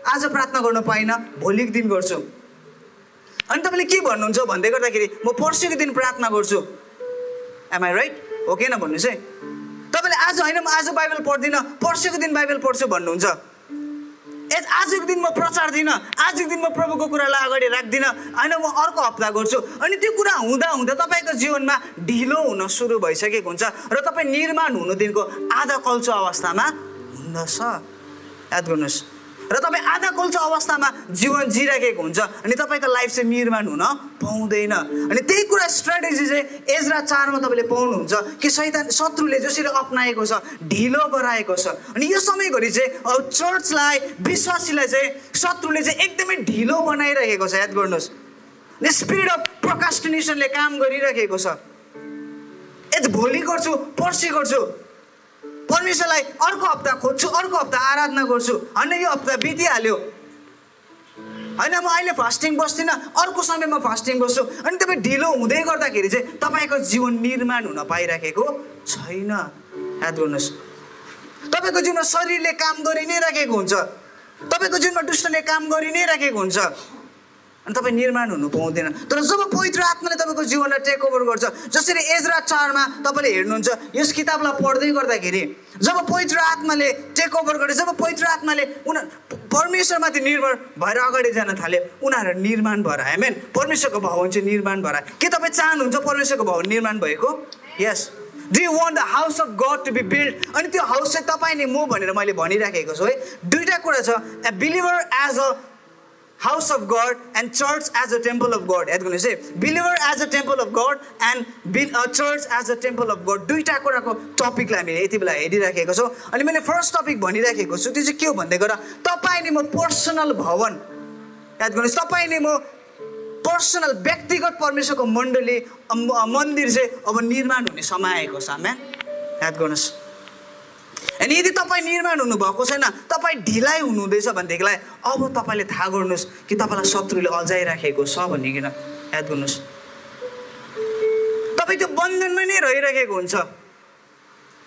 आज प्रार्थना गर्न पाइनँ, भोलिको दिन गर्छु। अनि तपाईँले के भन्नुहुन्छ भन्दै गर्दाखेरि म पर्सिको दिन प्रार्थना गर्छु। Am I right? हो कि न भन्नुहोस् है। तपाईँले आज होइन म आज बाइबल पढ्दिनँ, पर्सिको दिन बाइबल पढ्छु भन्नुहुन्छ। आजको दिन म प्रचार दिनँ, आजको दिन म प्रभुको कुरालाई अगाडि राख्दिनँ, होइन म अर्को हप्ता गर्छु। अनि त्यो कुरा हुँदा हुँदा तपाईँको जीवनमा ढिलो हुन सुरु भइसकेको हुन्छ र तपाईँ निर्माण हुनुदेखिको आधा कल्चो अवस्थामा हुँदछ। याद गर्नुहोस्, र तपाईँ आधा कल्चो अवस्थामा जीवन जिराखेको हुन्छ अनि तपाईँको लाइफ चाहिँ निर्माण हुन पाउँदैन। अनि त्यही कुरा स्ट्राटेजी चाहिँ एज्रा 4 मा तपाईँले पाउनुहुन्छ कि शत्रुले जसरी अपनाएको छ, ढिलो गराएको छ। अनि यो समयघरि चाहिँ चर्चलाई, विश्वासीलाई चाहिँ शत्रुले चाहिँ एकदमै ढिलो बनाइरहेको छ। याद गर्नुहोस्, स्पिरिट अफ प्रोकास्टिनेसनले काम गरिरहेको छ। भोलि गर्छु, पर्सि गर्छु, परमेश्वरलाई अर्को हप्ता खोज्छु, अर्को हप्ता आराधना गर्छु, होइन यो हप्ता बितिहाल्यो, होइन म अहिले फास्टिङ बस्दिनँ, अर्को समयमा फास्टिङ बस्छु। अनि तपाईँ ढिलो हुँदै गर्दाखेरि चाहिँ तपाईँको जीवन निर्माण हुन पाइराखेको छैन। याद गर्नुहोस्, तपाईँको जीवनमा शरीरले काम गरि नै राखेको हुन्छ, तपाईँको जीवनमा दुष्टले काम गरि नै राखेको हुन्छ अनि तपाईँ निर्माण हुनु पाउँदैन। तर जब पवित्र आत्माले तपाईँको जीवनलाई टेक ओभर गर्छ, जसरी एज्रा 4 मा तपाईँले हेर्नुहुन्छ, यस किताबलाई पढ्दै गर्दाखेरि जब पवित्र आत्माले टेक ओभर गरे, जब पवित्र आत्माले परमेश्वरमाथि निर्भर भएर अगाडि जान थाले, उनीहरू निर्माण भएर आए। आमेन। परमेश्वरको भवन चाहिँ निर्माण भएर आए। के तपाईँ चाहनुहुन्छ परमेश्वरको भवन निर्माण भएको? Yes. Do you want the house of God to be build? अनि त्यो हाउस चाहिँ तपाईँ नि म भनेर मैले भनिराखेको छु है। दुईवटा कुरा छ, a believer as a house of God and church as a temple of God. याद गर्नुहोस् है, believer as a temple of God and church as a temple of God. दुईवटा कुराको टपिकलाई हामीले यति बेला हेरिराखेको छौँ। अनि मैले फर्स्ट टपिक भनिराखेको छु, त्यो चाहिँ के हो भन्दै गर्दा तपाईँ नि म पर्सनल भवन। याद गर्नुहोस्, तपाईँ नि म पर्सनल व्यक्तिगत परमेश्वरको मण्डली मन्दिर चाहिँ अब निर्माण हुने समय आएको छ। आमेन। याद गर्नुहोस्, अनि यदि तपाईँ निर्माण हुनुभएको छैन, तपाईँ ढिलाइ हुनुहुँदैछ भनेदेखिलाई अब तपाईँले थाहा गर्नुहोस् कि तपाईँलाई शत्रुले अल्झाइराखेको छ भनिकन। याद गर्नुहोस्, तपाईँ त्यो बन्धनमा नै रहिराखेको हुन्छ।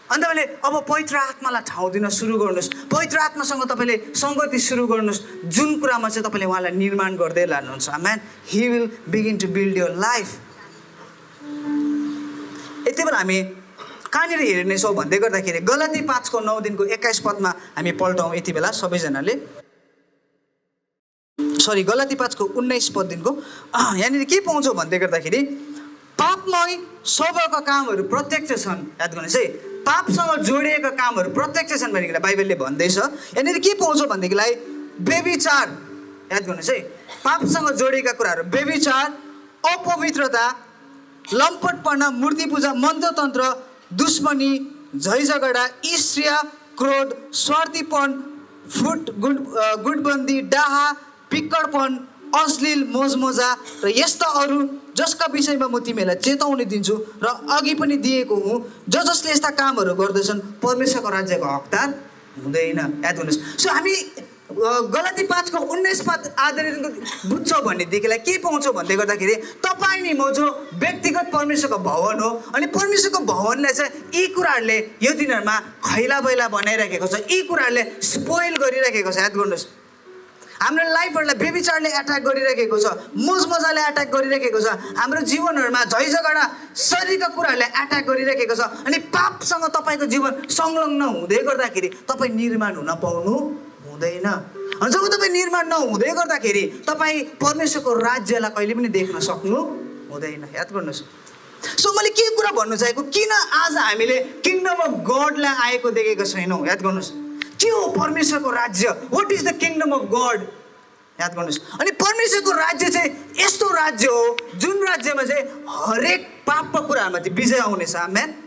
अनि तपाईँले अब पवित्र आत्मालाई ठाउँ दिन सुरु गर्नुहोस्, पवित्र आत्मासँग तपाईँले सङ्गति सुरु गर्नुहोस्, जुन कुरामा चाहिँ तपाईँले उहाँलाई निर्माण गर्दै लानुहुन्छ। Amen. He will begin to build your life. यति बेला हामी कहाँनिर हेर्नेछौँ भन्दै गर्दाखेरि गलाती 5:9-21 हामी पल्टाउँ यति बेला सबैजनाले। सरी, गलाती 5:19 यहाँनिर के पाउँछौँ भन्दै गर्दाखेरि पापमय स्वभावका कामहरू प्रत्यक्ष छन्। याद गर्नुहोस् है, पापसँग जोडिएका कामहरू प्रत्यक्ष छन् भनेर बाइबलले भन्दैछ। यहाँनिर के पाउँछौँ भनेदेखिलाई व्यभिचार। याद गर्नुहोस् है, पापसँग जोडिएका कुराहरू व्यभिचार, अपवित्रता, लम्पटपना, मूर्ति पूजा, मन्त्रतन्त्र, दुश्मनी, झैझगडा, ईर्ष्या, क्रोध, स्वार्थीपन, गुटबन्दी, डाहा, पिक्कडपन, अश्लील, मोजमजा र यस्ता अरू जसका विषयमा म तिमीलाई चेतावनी दिन्छु र अघि पनि दिएको हुँ, जसले यस्ता कामहरू गर्दछन् परमेश्वरको राज्यको हकदार हुँदैन। याद गर्नुहोस्। सो हामी गलाती 5:19 पद आधारित बुझ्छौँ भनेदेखिलाई के पाउँछौँ भन्दै गर्दाखेरि तपाईँ नि म जो व्यक्तिगत परमेश्वरको भवन हो, अनि परमेश्वरको भवनलाई चाहिँ यी कुराहरूले यो दिनहरूमा खैला बैला बनाइराखेको छ, यी कुराहरूले स्पोइल गरिराखेको छ। याद गर्नुहोस्। हाम्रो लाइफहरूलाई बेबिचारले एट्याक गरिराखेको छ, मोजमजाले एट्याक गरिराखेको छ, हाम्रो जीवनहरूमा झैझगडा शरीरका कुराहरूले एट्याक गरिराखेको छ, अनि पापसँग तपाईँको जीवन संलग्न हुँदै गर्दाखेरि तपाईँ निर्माण हुन पाउनु हुँदैन। अनि जब तपाईँ निर्माण नहुँदै गर्दाखेरि तपाईँ परमेश्वरको राज्यलाई कहिले पनि देख्न सक्नु हुँदैन। याद गर्नुहोस्। सो मैले के कुरा भन्नु चाहेको, किन आज हामीले किङडम अफ गडलाई आएको देखेको छैनौँ? याद गर्नुहोस्। के हो परमेश्वरको राज्य? What is the kingdom of God? याद गर्नुहोस्। अनि परमेश्वरको राज्य चाहिँ यस्तो राज्य हो जुन राज्यमा चाहिँ हरेक पापको कुराहरूमाथि विजय आउनेछ। आमेन।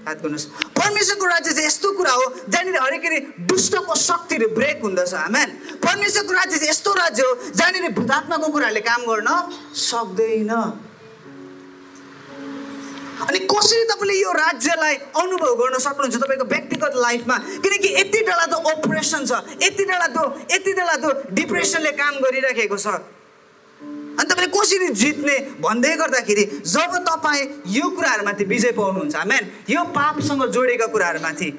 याद गर्नुहोस्। परमेश्वरको राज्य चाहिँ यस्तो कुरा हो जहाँनिर हरेक दुष्टको शक्तिहरू ब्रेक हुँदछ। आमेन। परमेश्वरको राज्य चाहिँ यस्तो राज्य हो जहाँनिर भूतात्माको कुराहरूले काम गर्न सक्दैन। अनि कसरी तपाईँले यो राज्यलाई अनुभव गर्न सक्नुहुन्छ तपाईँको व्यक्तिगत लाइफमा? किनकि यति डरलाग्दो ओप्रेसन छ, यति डरलाग्दो डिप्रेसनले काम गरिराखेको छ। अनि तपाईँले कसरी जित्ने भन्दै गर्दाखेरि जब तपाईँ यो कुराहरूमाथि विजय पाउनुहुन्छ, आमेन, यो पापसँग जोडेका कुराहरूमाथि,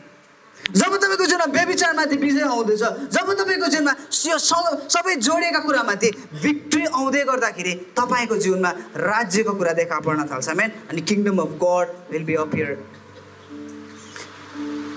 जब तपाईँको जीवनमा व्यभिचारमाथि विजय आउँदैछ, जब तपाईँको जीवनमा सबै जोडेका कुरामाथि भिक्ट्री आउँदै गर्दाखेरि तपाईँको जीवनमा राज्यको कुरा देखा पर्न थाल्छ। आमेन। अनि kingdom of God will be appear.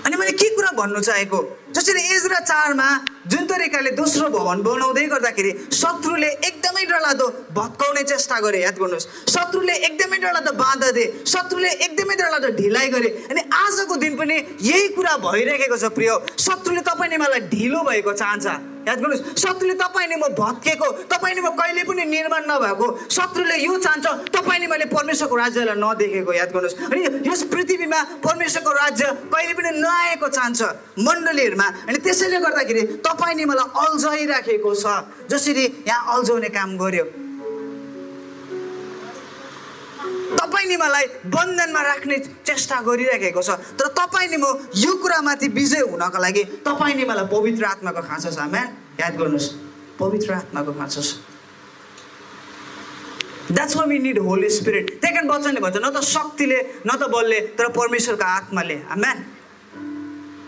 अनि मैले के कुरा भन्नु चाहेको, जसरी एजरा 4 जुन तरिकाले दोस्रो भवन बनाउँदै गर्दाखेरि शत्रुले एकदमै डरलाग्दो भत्काउने चेष्टा गरे। याद गर्नुहोस्। शत्रुले एकदमै डरलाग्दो बाधा दिए, शत्रुले एकदमै डरलाग्दो ढिलाइ गरे। अनि आजको दिन पनि यही कुरा भइरहेको छ प्रिय। शत्रुले तपाईँ नि मलाई ढिलो भएको चाहन्छ। याद गर्नुहोस्। शत्रुले तपाईँ नि म भत्केको, तपाईँ नि म कहिले पनि निर्माण नभएको, शत्रुले यो चाहन्छ तपाईँ नि मैले परमेश्वरको राज्यलाई नदेखेको। याद गर्नुहोस्। अनि यस पृथ्वीमा परमेश्वरको राज्य कहिले पनि नआएको चाहन्छ मण्डलीहरूमा। अनि त्यसैले गर्दाखेरि तपाईँ नि मलाई अल्झाइराखेको छ, जसरी यहाँ अल्झाउने काम गर्यो। तपाईँ नि मलाई बन्धनमा राख्ने चेष्टा गरिराखेको छ, तर तपाईँ नि म यो कुरामाथि विजय हुनको लागि तपाईँ नि मलाई पवित्र आत्माको खाँचो छ। आमेन। याद गर्नुहोस्। पवित्र आत्माको खाँचो छ। That's why we need Holy Spirit. त्यही कारण वचनले भन्छ न त शक्तिले न त बलले तर परमेश्वरको आत्माले। आमेन।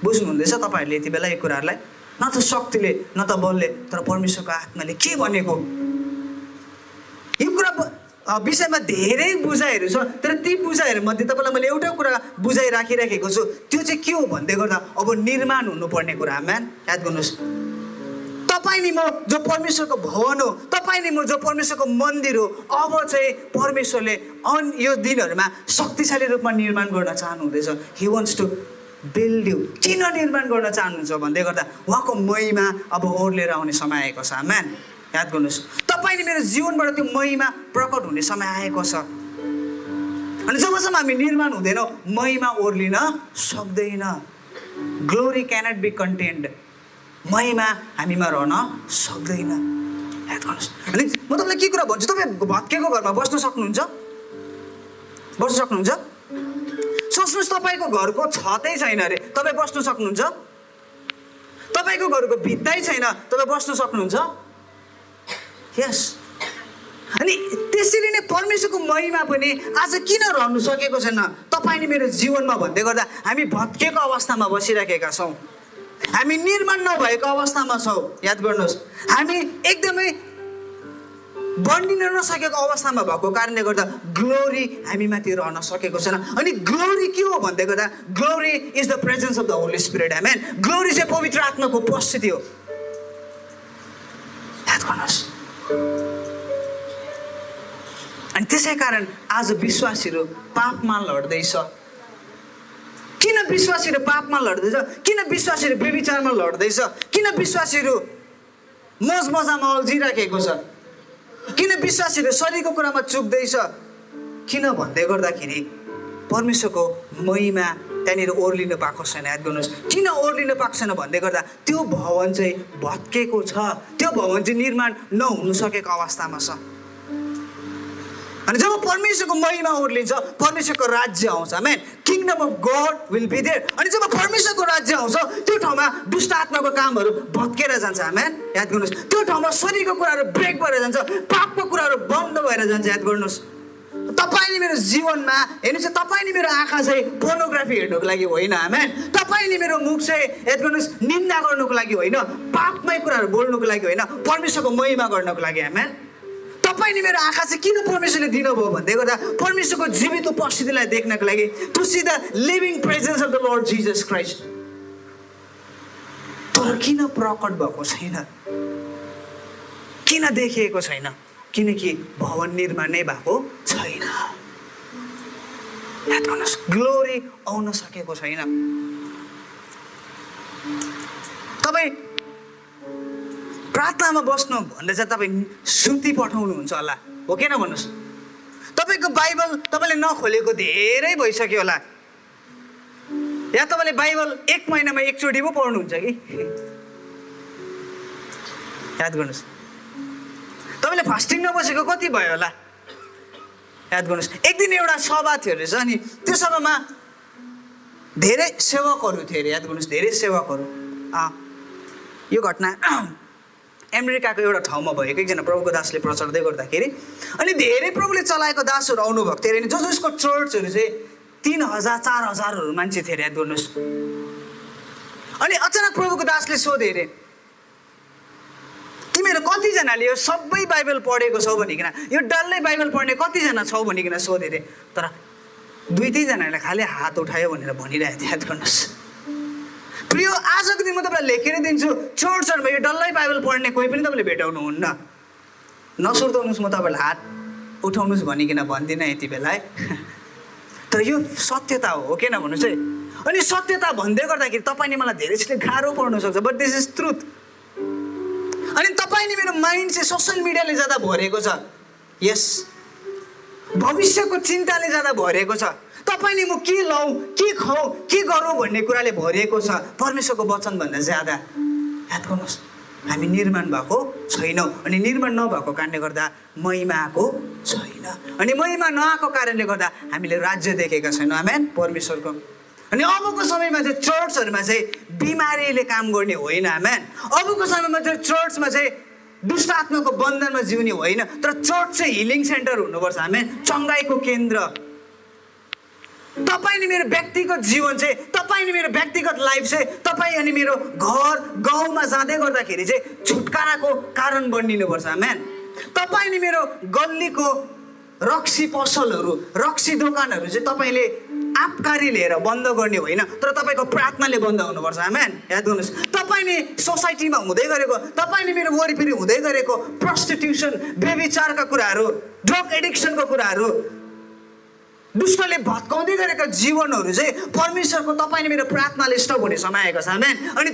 बुझ्नुहुँदैछ तपाईँहरूले यति बेला यो कुराहरूलाई? न त शक्तिले न त बलले तर परमेश्वरको आत्माले। के भनेको? यो कुरा विषयमा धेरै बुझाइहरू छ, तर ती बुझाइहरूमध्ये तपाईँलाई मैले एउटा कुरा बुझाइ राखिराखेको छु। त्यो चाहिँ के हो भन्दै गर्दा अब निर्माण हुनुपर्ने कुरा। आमेन। याद गर्नुहोस्। तपाईँ नि म जो परमेश्वरको भवन हो, तपाईँ नि म जो परमेश्वरको मन्दिर हो, अब चाहिँ परमेश्वरले यो दिनहरूमा शक्तिशाली रूपमा निर्माण गर्न चाहनुहुँदैछ। He wants to build you. किन निर्माण गर्न चाहनुहुन्छ भन्दै गर्दा उहाँको महिमा अब ओर्लेर आउने समय आएको छ। आमेन। याद गर्नुहोस्। तपाईँ नि मेरो जीवनबाट त्यो महिमा प्रकट हुने समय आएको छ। अनि जबसम्म हामी निर्माण हुँदैनौँ महिमा ओर्लिन सक्दैन। Glory cannot be contained. महिमा हामीमा रहन सक्दैन। याद गर्नुहोस्। अनि म तपाईँलाई के कुरा भन्छु, तपाईँ भत्केको घरमा बस्न सक्नुहुन्छ? बस्न सक्नुहुन्छ? सोच्नुहोस् तपाईँको घरको छतै छैन अरे, तपाईँ बस्न सक्नुहुन्छ? तपाईँको घरको भित्तै छैन, तपाईँ बस्न सक्नुहुन्छ? यस। अनि त्यसरी नै परमेश्वरको महिमा पनि आज किन रहनु सकेको छैन तपाईँ नि मेरो जीवनमा भन्दै गर्दा हामी भत्केको अवस्थामा बसिराखेका छौँ, हामी निर्माण नभएको अवस्थामा छौँ। याद गर्नुहोस्। हामी एकदमै बन्दिन नसकेको अवस्थामा भएको कारणले गर्दा ग्लोरी हामीमाथि रहन सकेको छैन। अनि ग्लोरी के हो भन्दै गर्दा glory is the presence of the Holi spirit. Amen. Glory चाहिँ पवित्र आत्माको उपस्थिति हो। याद गर्नुहोस्। अनि त्यसै कारण आज विश्वासीहरू पापमा लड्दैछ। किन विश्वासीहरू पापमा लड्दैछ? किन विश्वासीहरू व्यभिचारमा लड्दैछ? किन विश्वासीहरू मोजमजामा अल्झिराखेको छ? किन विश्वासीहरू शरीरको कुरामा चुक्दैछ? किन भन्दै गर्दाखेरि परमेश्वरको महिमा त्यहाँनिर ओर्लिनु पाएको छैन। याद गर्नुहोस्, किन ओर्लिनु पाएको छैन भन्दै गर्दा त्यो भवन चाहिँ भत्केको छ, त्यो भवन चाहिँ निर्माण नहुन सकेको अवस्थामा छ। अनि जब परमेश्वरको महिमा ओर्लिन्छ, परमेश्वरको राज्य आउँछ, amen, kingdom of God will be there. अनि जब परमेश्वरको राज्य आउँछ, त्यो ठाउँमा दुष्ट आत्माको कामहरू भत्केर जान्छ, आमेन। याद गर्नुहोस्, त्यो ठाउँमा शरीरको कुराहरू ब्रेक भएर जान्छ, पापको कुराहरू बन्द भएर जान्छ। याद गर्नुहोस्, तपाईँले मेरो जीवनमा हेर्नुहोस्, तपाईँले मेरो आँखा चाहिँ पोर्नोग्राफी हेर्नुको लागि होइन, आमेन। तपाईँले मेरो मुख चाहिँ याद गर्नुहोस् निन्दा गर्नुको लागि होइन, पापमै कुराहरू बोल्नुको लागि होइन, परमेश्वरको महिमा गर्नको लागि, आमेन। तपाईँले मेरो आँखा चाहिँ किन परमेश्वरले दिनुभयो भन्दै गर्दा परमेश्वरको जीवित उपस्थितिलाई देख्नको लागि, to see the living presence of the Lord Jesus Christ. तर किन प्रकट भएको छैन, किन देखिएको छैन? किनकि भवन निर्माण नै भएको छैन। याद गर्नुहोस्, ग्लोरी आउन सकेको छैन। तपाईँ प्रार्थनामा बस्नु भन्दा चाहिँ तपाईँ सुति पठाउनुहुन्छ होला, हो कि न भन्नुहोस्? तपाईँको बाइबल तपाईँले नखोलेको धेरै भइसक्यो होला, या तपाईँले बाइबल 1 महिनामा एकचोटि पो पढ्नुहुन्छ कि? याद गर्नुहोस्, तपाईँले फास्टिङ नबसेको कति भयो होला? याद गर्नुहोस्, एक दिन एउटा सभा थियो रहेछ, अनि त्यो सभामा धेरै सेवकहरू थिए अरे। याद गर्नुहोस्, धेरै सेवकहरू। यो घटना अमेरिकाको एउटा ठाउँमा भएको, एकजना प्रभुको दासले प्रचारदै गर्दाखेरि अनि धेरै प्रभुले चलाएको दासहरू आउनुभएको थियो अरे। अनि जसको चर्चहरू चाहिँ 3000 4000 मान्छे थिए अरे। याद गर्नुहोस्, अनि अचानक प्रभुको दासले सोधे अरे, तिमीहरू कतिजनाले यो सबै बाइबल पढेको छौ भनिकन, यो डल्लै बाइबल पढ्ने कतिजना छौ भनिकन सोधे अरे। तर 2-3 जनाले खालि हात उठायो भनेर भनिरहेको थियो। याद गर्नुहोस् प्रिय, आजको दिन म तपाईँलाई लेखेर दिन्छु, चर्चहरूमा यो डल्लै बाइबल पढ्ने कोही पनि तपाईँले भेटाउनुहुन्न। नसुर्ताउनुहोस्, म तपाईँलाई हात उठाउनुहोस् भनिकन भन्दिनँ यति बेला है। तर यो सत्यता हो किन भन्नुहोस् है। अनि सत्यता भन्दै गर्दाखेरि तपाईँले मलाई धेरैले गाह्रो पर्न सक्छ, बट दिस इज ट्रुथ। अनि तपाईँले मेरो माइन्ड चाहिँ सोसियल मिडियाले ज्यादा भरेको छ, यस, भविष्यको चिन्ताले ज्यादा भरेको छ। तपाईँले म के लाउँ, के खाउँ, के गरौँ भन्ने कुराले भरिएको छ परमेश्वरको वचनभन्दा ज्यादा। याद गर्नुहोस्, हामी निर्माण भएको छैनौँ, अनि निर्माण नभएको कारणले गर्दा महिमा आएको छैन, अनि महिमा नआएको कारणले गर्दा हामीले राज्य देखेका छैनौँ, आमेन, परमेश्वरको। अनि अबको समयमा चाहिँ चर्चहरूमा चाहिँ बिमारीले काम गर्ने होइन, आमेन। अबको समयमा चाहिँ चर्चमा चाहिँ दुष्ट आत्माको बन्धनमा जिउने होइन, तर चर्च चाहिँ हिलिङ सेन्टर हुनुपर्छ, आमेन, चङ्गाइको केन्द्र। तपाईँले मेरो व्यक्तिगत जीवन चाहिँ, तपाईँले मेरो व्यक्तिगत लाइफ चाहिँ तपाईँ अनि मेरो घर गाउँमा जाँदै गर्दाखेरि चाहिँ छुटकाराको कारण बनिनुपर्छ, आमेन। तपाईँले मेरो गल्लीको रक्सी पसलहरू, रक्सी दोकानहरू चाहिँ तपाईँले आबकारी लिएर बन्द गर्ने होइन, तर तपाईँको प्रार्थनाले बन्द हुनुपर्छ, आमेन। याद गर्नुहोस्, तपाईँले सोसाइटीमा हुँदै गरेको, तपाईँले मेरो वरिपरि हुँदै गरेको प्रस्टिट्युसन, व्यभिचारका कुराहरू, ड्रग एडिक्सनको कुराहरू, दुष्टले भत्काउँदै गरेका जीवनहरू चाहिँ परमेश्वरको तपाईँले मेरो प्रार्थनाले स्टप हुने समय आएको छ, आमेन। अनि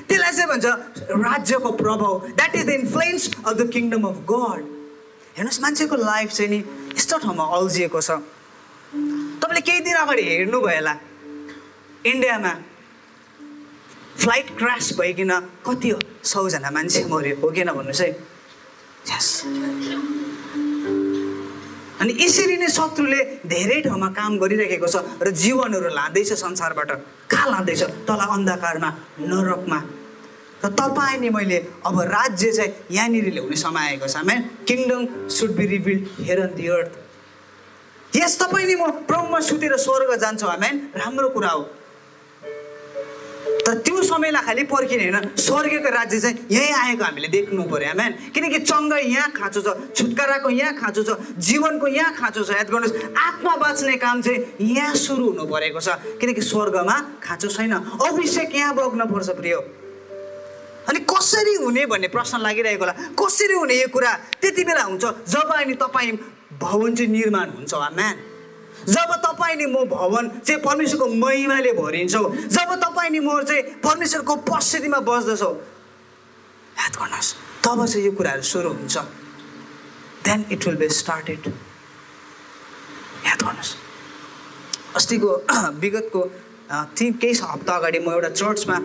त्यसलाई चाहिँ भन्छ राज्यको प्रभाव, that is the influence of the kingdom of God. हेर्नुहोस्, मान्छेको लाइफ चाहिँ नि यस्तो ठाउँमा अल्झिएको छ। तपाईँले केही दिन अगाडि हेर्नुभयो होला, इन्डियामा फ्लाइट क्रास भइकन कति 100जना मान्छे मऱ्यो, हो किन भन्नुहोस् है। यस, अनि यसरी नै शत्रुले धेरै ठाउँमा काम गरिरहेको छ र जीवनहरू लाँदैछ संसारबाट। कहाँ लाँदैछ? तल अन्धकारमा, नरकमा। र तपाईँ नि मैले अब राज्य चाहिँ यहाँनिर ल्याउने समय आएको छ, amen. Kingdom should be revealed here on the earth. Yes, तपाईँ नि म प्रभुमा सुतेर स्वर्ग जान्छु, आमेन, राम्रो कुरा हो। तर त्यो समयलाई खालि पर्खिने होइन, स्वर्गको राज्य चाहिँ यहीँ आएको हामीले देख्नु पर्यो, आमेन। किनकि चङ्गाई यहाँ खाँचो छ, छुटकाराको यहाँ खाँचो छ, जीवनको यहाँ खाँचो छ। याद गर्नुहोस्, आत्मा बाँच्ने काम चाहिँ यहाँ सुरु हुनु परेको छ, किनकि स्वर्गमा खाँचो छैन। अभिषेक यहाँ बग्न पर्छ प्रिय। अनि कसरी हुने भन्ने प्रश्न लागिरहेको होला, कसरी हुने यो कुरा? त्यति बेला हुन्छ जब अनि तपाईँ भवन चाहिँ निर्माण हुन्छ, आमेन। जब तपाईँ नि म भवन चाहिँ परमेश्वरको महिमाले भरिन्छौँ, जब तपाईँ नि म चाहिँ परमेश्वरको उपस्थितिमा बस्दछौँ, याद गर्नुहोस्, तब चाहिँ यो कुराहरू सुरु हुन्छ। Then it will be started. याद गर्नुहोस्, अस्तिको विगतको केही हप्ता अगाडि म एउटा चर्चमा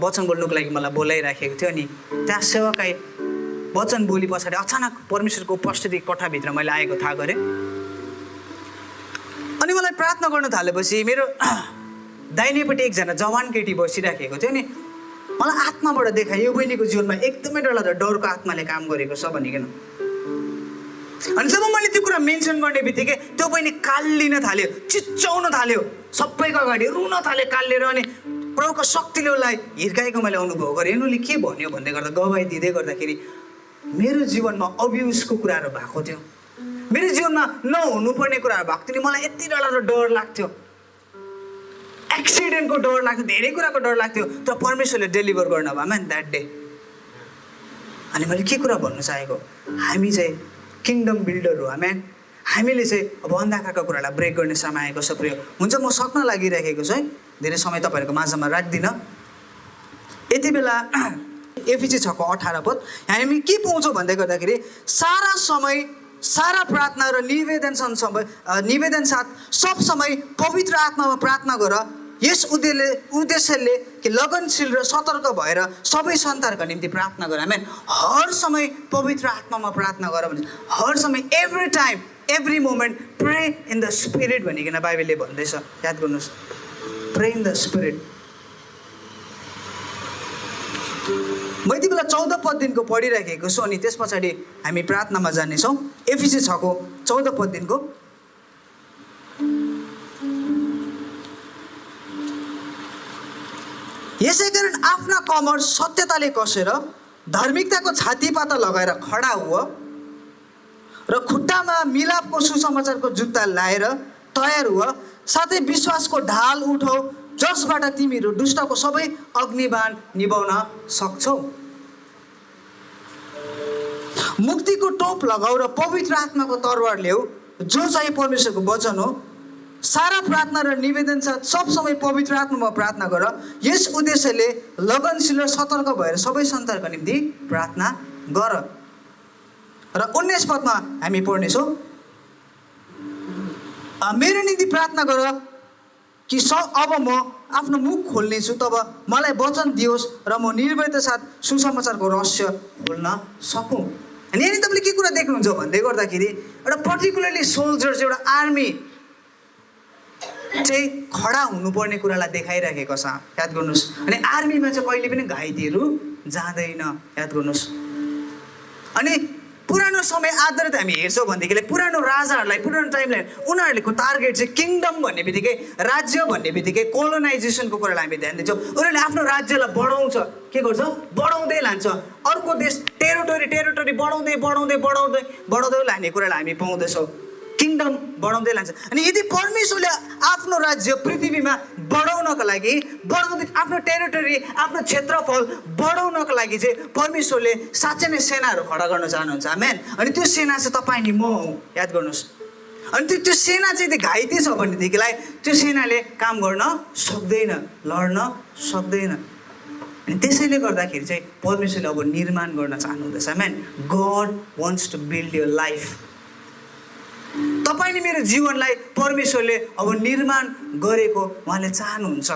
वचन बोल्नुको लागि मलाई बोलाइराखेको थियो नि त्यहाँ सेवाकाई वचन बोली पछाडि अचानक परमेश्वरको उपस्थिति कोठाभित्र मैले आएको थाहा गरेँ। अनि मलाई प्रार्थना गर्न थालेपछि मेरो दाहिनेपट्टि एकजना जवान केटी बसिराखेको थियो नि मलाई आत्माबाट देखायो यो बहिनीको जीवनमा एकदमै डरको आत्माले काम गरेको छ भनिकन। अनि जब मैले त्यो कुरा मेन्सन गर्ने बित्तिकै त्यो बहिनी काल्लिन थाल्यो, चिच्चाउन थाल्यो, सबैको अगाडि रुन थाल्यो काल्लेर। अनि प्रभुको शक्तिले उसलाई हिर्काएको मैले अनुभव गरेँ। उनीहरूले के भन्यो भन्दै गर्दा गवाई दिँदै गर्दाखेरि मेरो जीवनमा अब्युजको कुराहरू भएको थियो, मेरो जीवनमा नहुनुपर्ने कुराहरू भएको थियो नि। मलाई यति डर लाग्थ्यो, एक्सिडेन्टको डर लाग्थ्यो, धेरै कुराको डर लाग्थ्यो, तर परमेश्वरले डेलिभर गर्न भयो म्यान द्याट डे। अनि मैले के कुरा भन्नु चाहेको, हामी चाहिँ किङडम बिल्डर हो म्यान। हामीले चाहिँ अब अन्धकारको कुरालाई ब्रेक गर्ने समय आएको छ प्रिय। हुन्छ म सक्न लागिरहेको छु है, धेरै समय तपाईँहरूको माझमा राख्दिनँ। यति बेला एफिसी 6 को 18 पद हामी के पाउँछौँ भन्दै गर्दाखेरि सारा समय सारा प्रार्थना र निवेदन साथ सब समय पवित्र आत्मामा प्रार्थना गर। यस उद्देश्यले कि लगनशील र सतर्क भएर सबै सन्तानका निम्ति प्रार्थना गर। हामी हर समय पवित्र आत्मामा प्रार्थना गर भन्छ। हर समय every time every moment pray in the spirit भनिकन बाइबलले भन्दैछ। याद गर्नुहोस्, प्रे इन द स्पिरिट। म यति बेला 14 पददेखिको पढिराखेको छु अनि त्यस पछाडि हामी प्रार्थनामा जानेछौँ। एफिसी 6 को 14 पददेखिको यसै कारण आफ्ना कमर सत्यताले कसेर धार्मिकताको छातीपाता लगाएर खडा हुଅ र खुट्टामा मिलापको सुसमाचारको जुत्ता लाएर तयार हुଅ। साथै विश्वासको ढाल उठाऊ जसबाट तिमीहरू दुष्टको सबै अग्निबाण निभाउन सक्छौ। मुक्तिको टोप लगाऊ र पवित्र आत्माको तरवार ल्याऊ जो चाहिँ परमेश्वरको वचन हो। सारा प्रार्थना र निवेदन साथ सब समय पवित्र आत्मामा प्रार्थना गर। यस उद्देश्यले लगनशील र सतर्क भएर सबै सन्तानका निम्ति प्रार्थना गर। र 19 पदमा हामी पढ्नेछौँ, मेरो निम्ति प्रार्थना गर कि अब म आफ्नो मुख खोल्नेछु, तब मलाई वचन दियोस् र म निर्भयता साथ सुसमाचारको रहस्य खोल्न सकौँ। अनि यहाँनिर तपाईँले के कुरा देख्नुहुन्छ भन्दै गर्दाखेरि एउटा पर्टिकुलरली सोल्जर्स, एउटा आर्मी चाहिँ खडा हुनुपर्ने कुरालाई देखाइराखेको छ। याद गर्नुहोस्। अनि आर्मीमा चाहिँ कहिले पनि घाइतेहरू जाँदैन। याद गर्नुहोस्। अनि पुरानो समय आधारित हामी हेर्छौँ भनेदेखि पुरानो राजाहरूलाई, पुरानो टाइमलाई उनीहरूको टार्गेट चाहिँ किङडम भन्ने बित्तिकै, राज्य भन्ने बित्तिकै कोलोनाइजेसनको कुरालाई हामी ध्यान दिन्छौँ। उनीहरूले आफ्नो राज्यलाई बढाउँछ, के गर्छ, बढाउँदै लान्छ। अर्को देश टेरिटोरी बढाउँदै लाने कुरालाई हामी पाउँदैछौँ। किङडम बढाउँदै लान्छ। अनि यदि परमेश्वरले आफ्नो राज्य पृथ्वीमा बढाउनको लागि आफ्नो टेरिटोरी, आफ्नो क्षेत्रफल बढाउनको लागि चाहिँ परमेश्वरले साँच्चै नै सेनाहरू खडा गर्न चाहनुहुन्छ। आमेन। अनि त्यो सेना चाहिँ तपाईँ नि म हुँ। याद गर्नुहोस्। अनि त्यो सेना चाहिँ यदि घाइते छ भनेदेखिलाई त्यो सेनाले काम गर्न सक्दैन, लड्न सक्दैन। अनि त्यसैले गर्दाखेरि चाहिँ परमेश्वरले अब निर्माण गर्न चाहनुहुँदैछ। Amen. God wants to build your life. तपाईँले मेरो जीवनलाई परमेश्वरले अब निर्माण गरेको उहाँले चाहनुहुन्छ।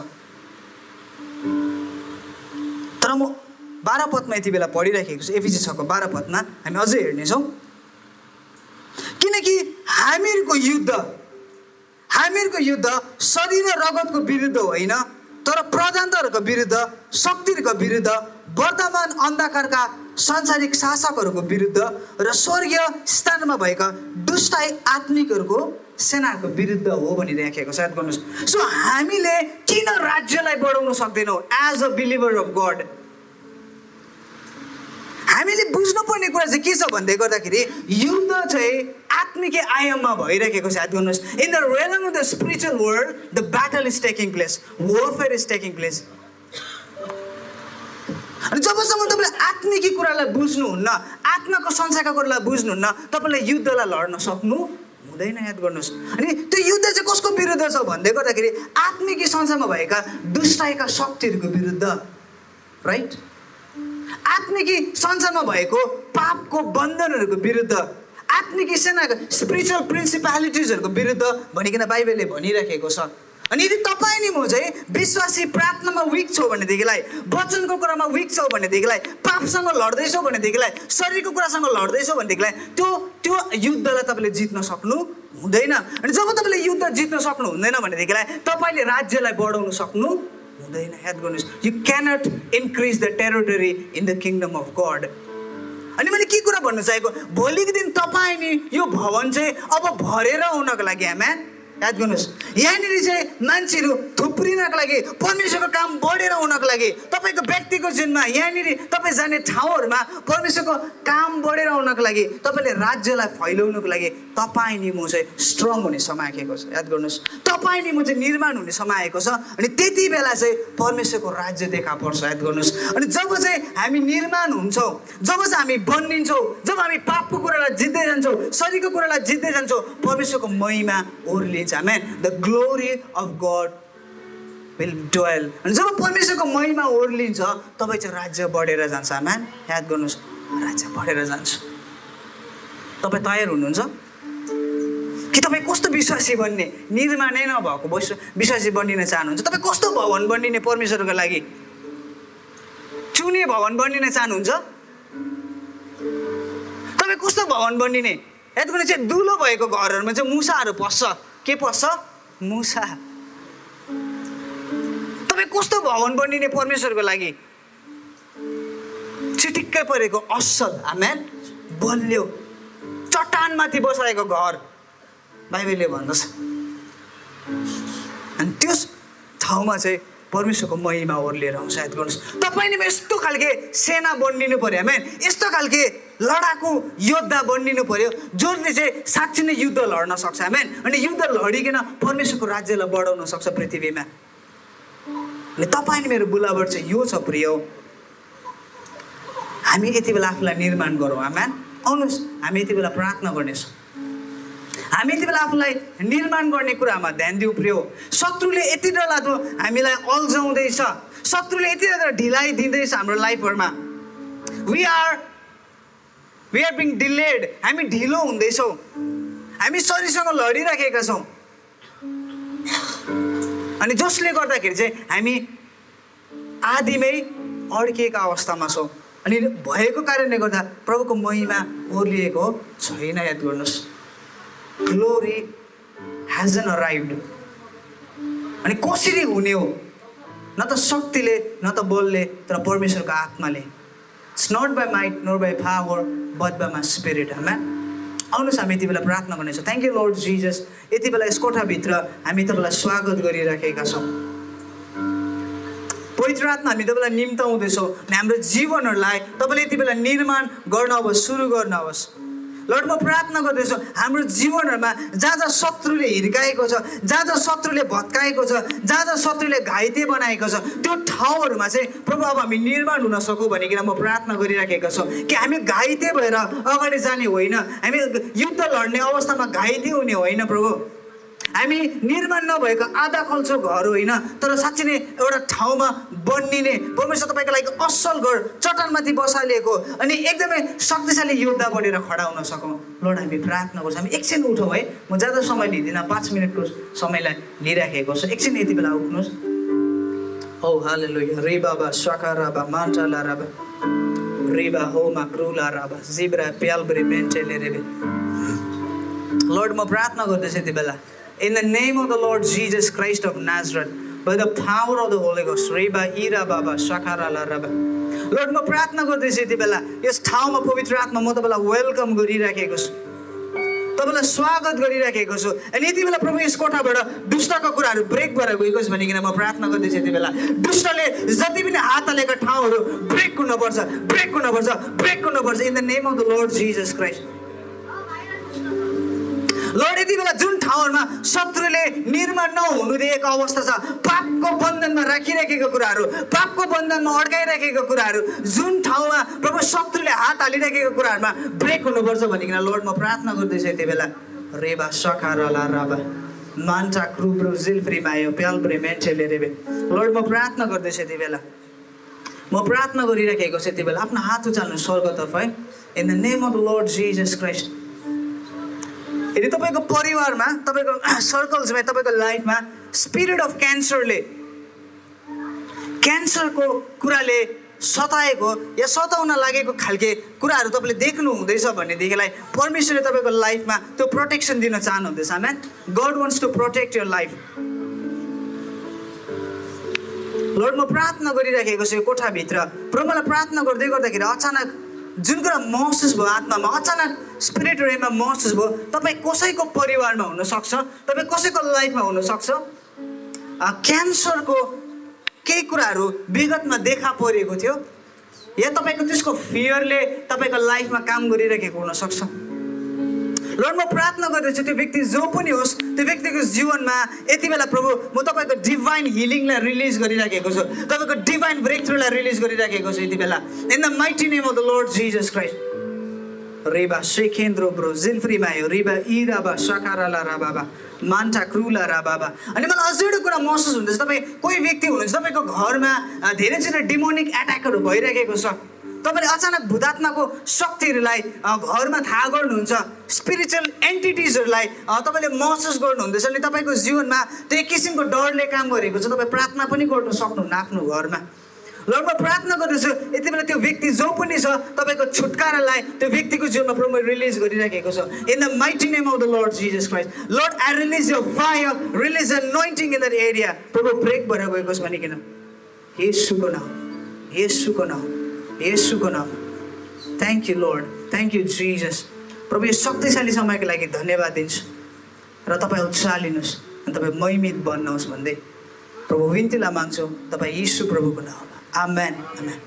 तर म 12 पदमा यति बेला पढिराखेको छु। एफिसी 6 को 12 पदमा हामी अझै हेर्नेछौँ। किनकि हामीहरूको युद्ध शरीर र रगतको विरुद्ध होइन, तर प्रधानताहरूको विरुद्ध, शक्तिहरूको विरुद्ध, वर्तमान अन्धकारका सांसारिक शासकहरूको विरुद्ध र स्वर्गीय स्थानमा भएका दुष्ट आत्मिकहरूको सेनाहरूको विरुद्ध हो भनिराखेको छ। याद गर्नुहोस्। सो हामीले किन राज्यलाई बढाउन सक्दैनौँ? As a believer of God हामीले बुझ्नुपर्ने कुरा चाहिँ के छ भन्दै गर्दाखेरि युद्ध चाहिँ आत्मिक आयाममा भइरहेको छ। याद गर्नुहोस्। In the realm of the spiritual world, the battle is taking place, warfare is taking place. अनि जबसम्म तपाईँले आत्मिकी कुरालाई बुझ्नुहुन्न, आत्माको संसारका कुरालाई बुझ्नुहुन्न, तपाईँले युद्धलाई लड्न सक्नु हुँदैन। याद गर्नुहोस्। अनि त्यो युद्ध चाहिँ कसको विरुद्ध छ भन्दै गर्दाखेरि आत्मिकी संसारमा भएका दुष्टाइका शक्तिहरूको विरुद्ध, राइट? आत्मिकी संसारमा भएको पापको बन्धनहरूको विरुद्ध, आत्मिक सेना स्पिरिचुअल प्रिन्सिपालिटिजहरूको विरुद्ध भनिकन बाइबलले भनिराखेको छ। अनि यदि तपाईँ नि म चाहिँ विश्वासी प्रार्थनामा विक छौ भनेदेखिलाई, वचनको कुरामा विक छौ भनेदेखिलाई, पापसँग लड्दैछौ भनेदेखिलाई, शरीरको कुरासँग लड्दैछौ भनेदेखिलाई त्यो युद्धलाई तपाईँले जित्न सक्नु हुँदैन। अनि जब तपाईँले युद्ध जित्न सक्नु हुँदैन भनेदेखिलाई तपाईँले राज्यलाई बढाउन सक्नु हुँदैन। याद गर्नुहोस्, you cannot increase the territory in the kingdom of God. अनि मैले के कुरा भन्नु चाहेको, भोलिको दिन तपाईँ नि यो भवन चाहिँ अब भरेर आउनको लागि आमेन। याद गर्नुहोस्, यहाँनिर चाहिँ मान्छेहरू थुप्रिनको लागि, परमेश्वरको काम बढेर आउनको लागि, तपाईँको व्यक्तिको जीवनमा यहाँनिर तपाईँ जाने ठाउँहरूमा परमेश्वरको काम बढेर आउनको लागि, तपाईँले राज्यलाई फैलाउनुको लागि तपाईँ नि म चाहिँ स्ट्रङ हुने समय आएको छ। याद गर्नुहोस्, तपाईँ नि म चाहिँ निर्माण हुने समय आएको छ। अनि त्यति बेला चाहिँ परमेश्वरको राज्य देखा पर्छ। याद गर्नुहोस्, अनि जब चाहिँ हामी निर्माण हुन्छौँ, जब चाहिँ हामी बनिन्छौँ, जब हामी पापको कुरालाई जित्दै जान्छौँ, शरीरको कुरालाई जित्दै जान्छौँ, परमेश्वरको महिमा ओर्लिन्छ। Amen. The glory of God will dwell. अनि जब परमेश्वरको महिमा ओर्लिन्छ तपाईँ चाहिँ राज्य बढेर जान्छ। आमेन। याद गर्नुहोस्, राज्य बढेर जान्छ। तपाईँ तयार हुनुहुन्छ कि तपाईँ कस्तो विश्वासी बन्ने, निर्माणै नभएको विश्वासी बनिन चाहनुहुन्छ? तपाईँ कस्तो भवन बनिने परमेश्वरको लागि चुने भवन बनिन चाहनुहुन्छ? तपाईँ कस्तो भवन बनिने? याद गर्नु चाहिँ दुलो भएको घरहरूमा चाहिँ मुसाहरू पस्छ। के पस्छ? मुसा। तपाईँ कस्तो भवन बनिने परमेश्वरको लागि? चिटिक्कै परेको असल, आमेन, बलियो चट्टानमाथि बसाएको घर बाइबलले भन्दछ। अनि त्यस ठाउँमा चाहिँ परमेश्वरको महिमा ओर्लिएर आउँछ। याद गर्नुहोस्, तपाईँ नि यस्तो खालके सेना बनिनु पर्यो। आमेन। यस्तो खालके लडाकु योद्धा बनिनु पर्यो जसले चाहिँ साँच्चै नै युद्ध लड्न सक्छ। आमेन। अनि युद्ध लडिकन परमेश्वरको राज्यलाई बढाउन सक्छ पृथ्वीमा। अनि तपाईँ नि मेरो बुलावट चाहिँ यो छ प्रिय, हामी यति बेला आफूलाई निर्माण गरौँ। आमेन। आउनुहोस्, हामी यति बेला प्रार्थना गर्नेछौँ। हामी यति बेला आफूलाई निर्माण गर्ने कुरामा ध्यान दिउँ प्रिय। शत्रुले यति डरलाग्दो हामीलाई अल्झाउँदैछ, शत्रुले यति डरलाग्दो ढिलाइ दिँदैछ हाम्रो लाइफहरूमा। We are being delayed. हामी ढिलो हुँदैछौँ, हामी शरीरसँग लडिराखेका छौँ। अनि जसले गर्दाखेरि चाहिँ हामी आदिमै अड्किएका अवस्थामा छौँ। अनि भएको कारणले गर्दा प्रभुको महिमा ओर्लिएको छैन। याद गर्नुहोस्, ग्लोरी hasn't arrived. अनि कसरी हुने हो? न त शक्तिले, न त बलले, तर परमेश्वरको आत्माले। It's not by might nor by power but by my spirit. Amen. आउनुहोस्, हामी यति बेला प्रार्थना गर्नेछौँ। Thank you lord Jesus. यति बेला यस कोठाभित्र हामी तपाईँलाई स्वागत गरिराखेका छौँ। पवित्र आत्मा, हामी तपाईँलाई निम्ताउँदैछौँ अनि हाम्रो जीवनहरूलाई तपाईँले यति बेला निर्माण गर्न होस्, सुरु गर्न होस्। लर्ड, म प्रार्थना गर्दैछु हाम्रो जीवनहरूमा जहाँ जहाँ शत्रुले हिर्काएको छ, जहाँ जहाँ शत्रुले भत्काएको छ, जहाँ जहाँ शत्रुले घाइते बनाएको छ, त्यो ठाउँहरूमा चाहिँ प्रभु अब हामी निर्माण हुन सकौँ भनिकन म प्रार्थना गरिराखेका छौँ कि हामी घाइते भएर अगाडि जाने होइन, हामी युद्ध लड्ने अवस्थामा घाइते हुने होइन प्रभु। हामी निर्माण नभएको आधा खल्चो घर होइन, तर साँच्चै नै एउटा ठाउँमा बनिने परमेश्वर तपाईँको लागि असल घर चट्टानमाथि बसालिएको अनि एकदमै शक्तिशाली योद्धा बनेर खडा हुन सकौँ। लर्ड, हामी प्रार्थना गर्छौँ। हामी एकछिन उठौँ है, म ज्यादा समय लिँदिनँ, 5 मिनटको समयलाई लिइराखेको छु। एकछिन यति बेला उठ्नुहोस्। औ हालेलुया। रे बाबा स्वाका राबा मान्टाला राबा रेबा होमा क्रुला राबा जिब्रा प्यालब्रे मेन्टेले रेबे। लर्ड, म प्रार्थना गर्दैछु यति बेला in the name of the Lord Jesus Christ of Nazareth, by the power of the Holy Ghost. Reba ira baba shakara la raba. Lord, म प्रार्थना गर्दैछु यति बेला यस ठाउँमा पवित्र आत्मा म तपाईँलाई वेलकम गरिराखेको छु, तपाईँलाई स्वागत गरिराखेको छु। अनि यति बेला प्रभु यस कोठाबाट दुष्टको कुराहरू ब्रेक भएर गएको छ भनिकन म प्रार्थना गर्दैछु यति बेला। दुष्टले जति पनि हात हालेका ठाउँहरू ब्रेक हुनुपर्छ, ब्रेक हुनुपर्छ, ब्रेक हुनुपर्छ in the name of the Lord Jesus Christ. Lord, यति बेला जुन ठाउँहरूमा शत्रुले निर्माण नहुनु दिएको अवस्था छ, पापको बन्धनमा राखिराखेको कुराहरू, पापको बन्धनमा अड्काइराखेको कुराहरू, जुन ठाउँमा प्रभु शत्रुले हात हालिराखेको कुराहरूमा ब्रेक हुनुपर्छ भनिकन लर्ड म प्रार्थना गर्दैछु यति बेला। रेबा सखारला राबा मान्टा क्रुब्रो जिल्फ्रीमायो प्यालब्रे मेन्टेले रेबे। लर्ड, म प्रार्थना गर्दैछु यति बेला, म प्रार्थना गरिराखेको छु यति बेला। आफ्नो हात उचाल्नु स्वर्गतर्फ है, in the name of the Lord Jesus Christ. यदि तपाईँको परिवारमा, तपाईँको सर्कल्समा, तपाईँको लाइफमा स्पिरिट अफ क्यान्सरको कुराले सताएको या सताउन लागेको खालके कुराहरू तपाईँले देख्नु हुँदैछ भनेदेखिलाई परमेश्वरले तपाईँको लाइफमा त्यो प्रोटेक्सन दिन चाहनुहुँदैछ। Amen. God wants to protect your life. Lord, म प्रार्थना गरिराखेको छु यो कोठाभित्र। प्रभु, मलाई प्रार्थना गर्दै गर्दाखेरि अचानक जुन कुरा महसुस भयो आत्मामा, अचानक स्पिरिट रेमा महसुस भयो, तपाईँ कसैको परिवारमा हुनसक्छ, तपाईँ कसैको लाइफमा हुनसक्छ, क्यान्सरको केही कुराहरू विगतमा देखा परेको थियो या तपाईँको त्यसको फियरले तपाईँको लाइफमा काम गरिरहेको हुनसक्छ। लर्ड, म प्रार्थना गर्दैछु त्यो व्यक्ति जो पनि होस्, त्यो व्यक्तिको जीवनमा यति बेला प्रभु म तपाईँको डिभाइन हिलिङलाई रिलिज गरिराखेको छु, तपाईँको डिभाइन ब्रेक थ्रुलाई रिलिज गरिराखेको छु यति बेला। In the mighty name of the Lord Jesus Christ. रेबा सेकेन्द्रो ब्रो जिल्फ्रीमायो रिबा इराबा सकाराला रा बाबा मान्टा क्रुला रा बाबा। अनि मलाई अझै एउटा कुरा महसुस हुँदैछ, तपाईँ कोही व्यक्ति हुनुहुन्छ, तपाईँको घरमा धेरैजना डिमोनिक एट्याकहरू भइरहेको छ। तपाईँले अचानक भूतात्माको शक्तिहरूलाई घरमा थाहा गर्नुहुन्छ, स्पिरिचुअल एन्टिटिजहरूलाई तपाईँले महसुस गर्नुहुँदैछ। अनि तपाईँको जीवनमा त्यो एक किसिमको डरले काम गरेको छ। तपाईँ प्रार्थना पनि गर्न सक्नुहुन्न आफ्नो घरमा। लर्ड, म प्रार्थना गर्दैछु यति बेला त्यो व्यक्ति जो पनि छ, तपाईँको छुटकारालाई त्यो व्यक्तिको जीवनमा प्रभु रिलिज गरिराखेको छ। In the mighty name of the Lord Jesus Christ. Lord, I release your fire, release anointing in that area. प्रभु ब्रेक भएर गएको छ भनिकन येशूको नाम, येशूको नाम, येशूको नाम। Thank you lord, thank you Jesus. प्रभु, यो शक्तिशाली समयको लागि धन्यवाद दिन्छु र तपाईँ उत्साह लिनुहोस् अनि तपाईँ महिमित बन्नुहोस् भन्दै प्रभु विन्तीलाई माग्छौँ तपाईँ यीशु प्रभुको नाममा। आमेन, आमेन।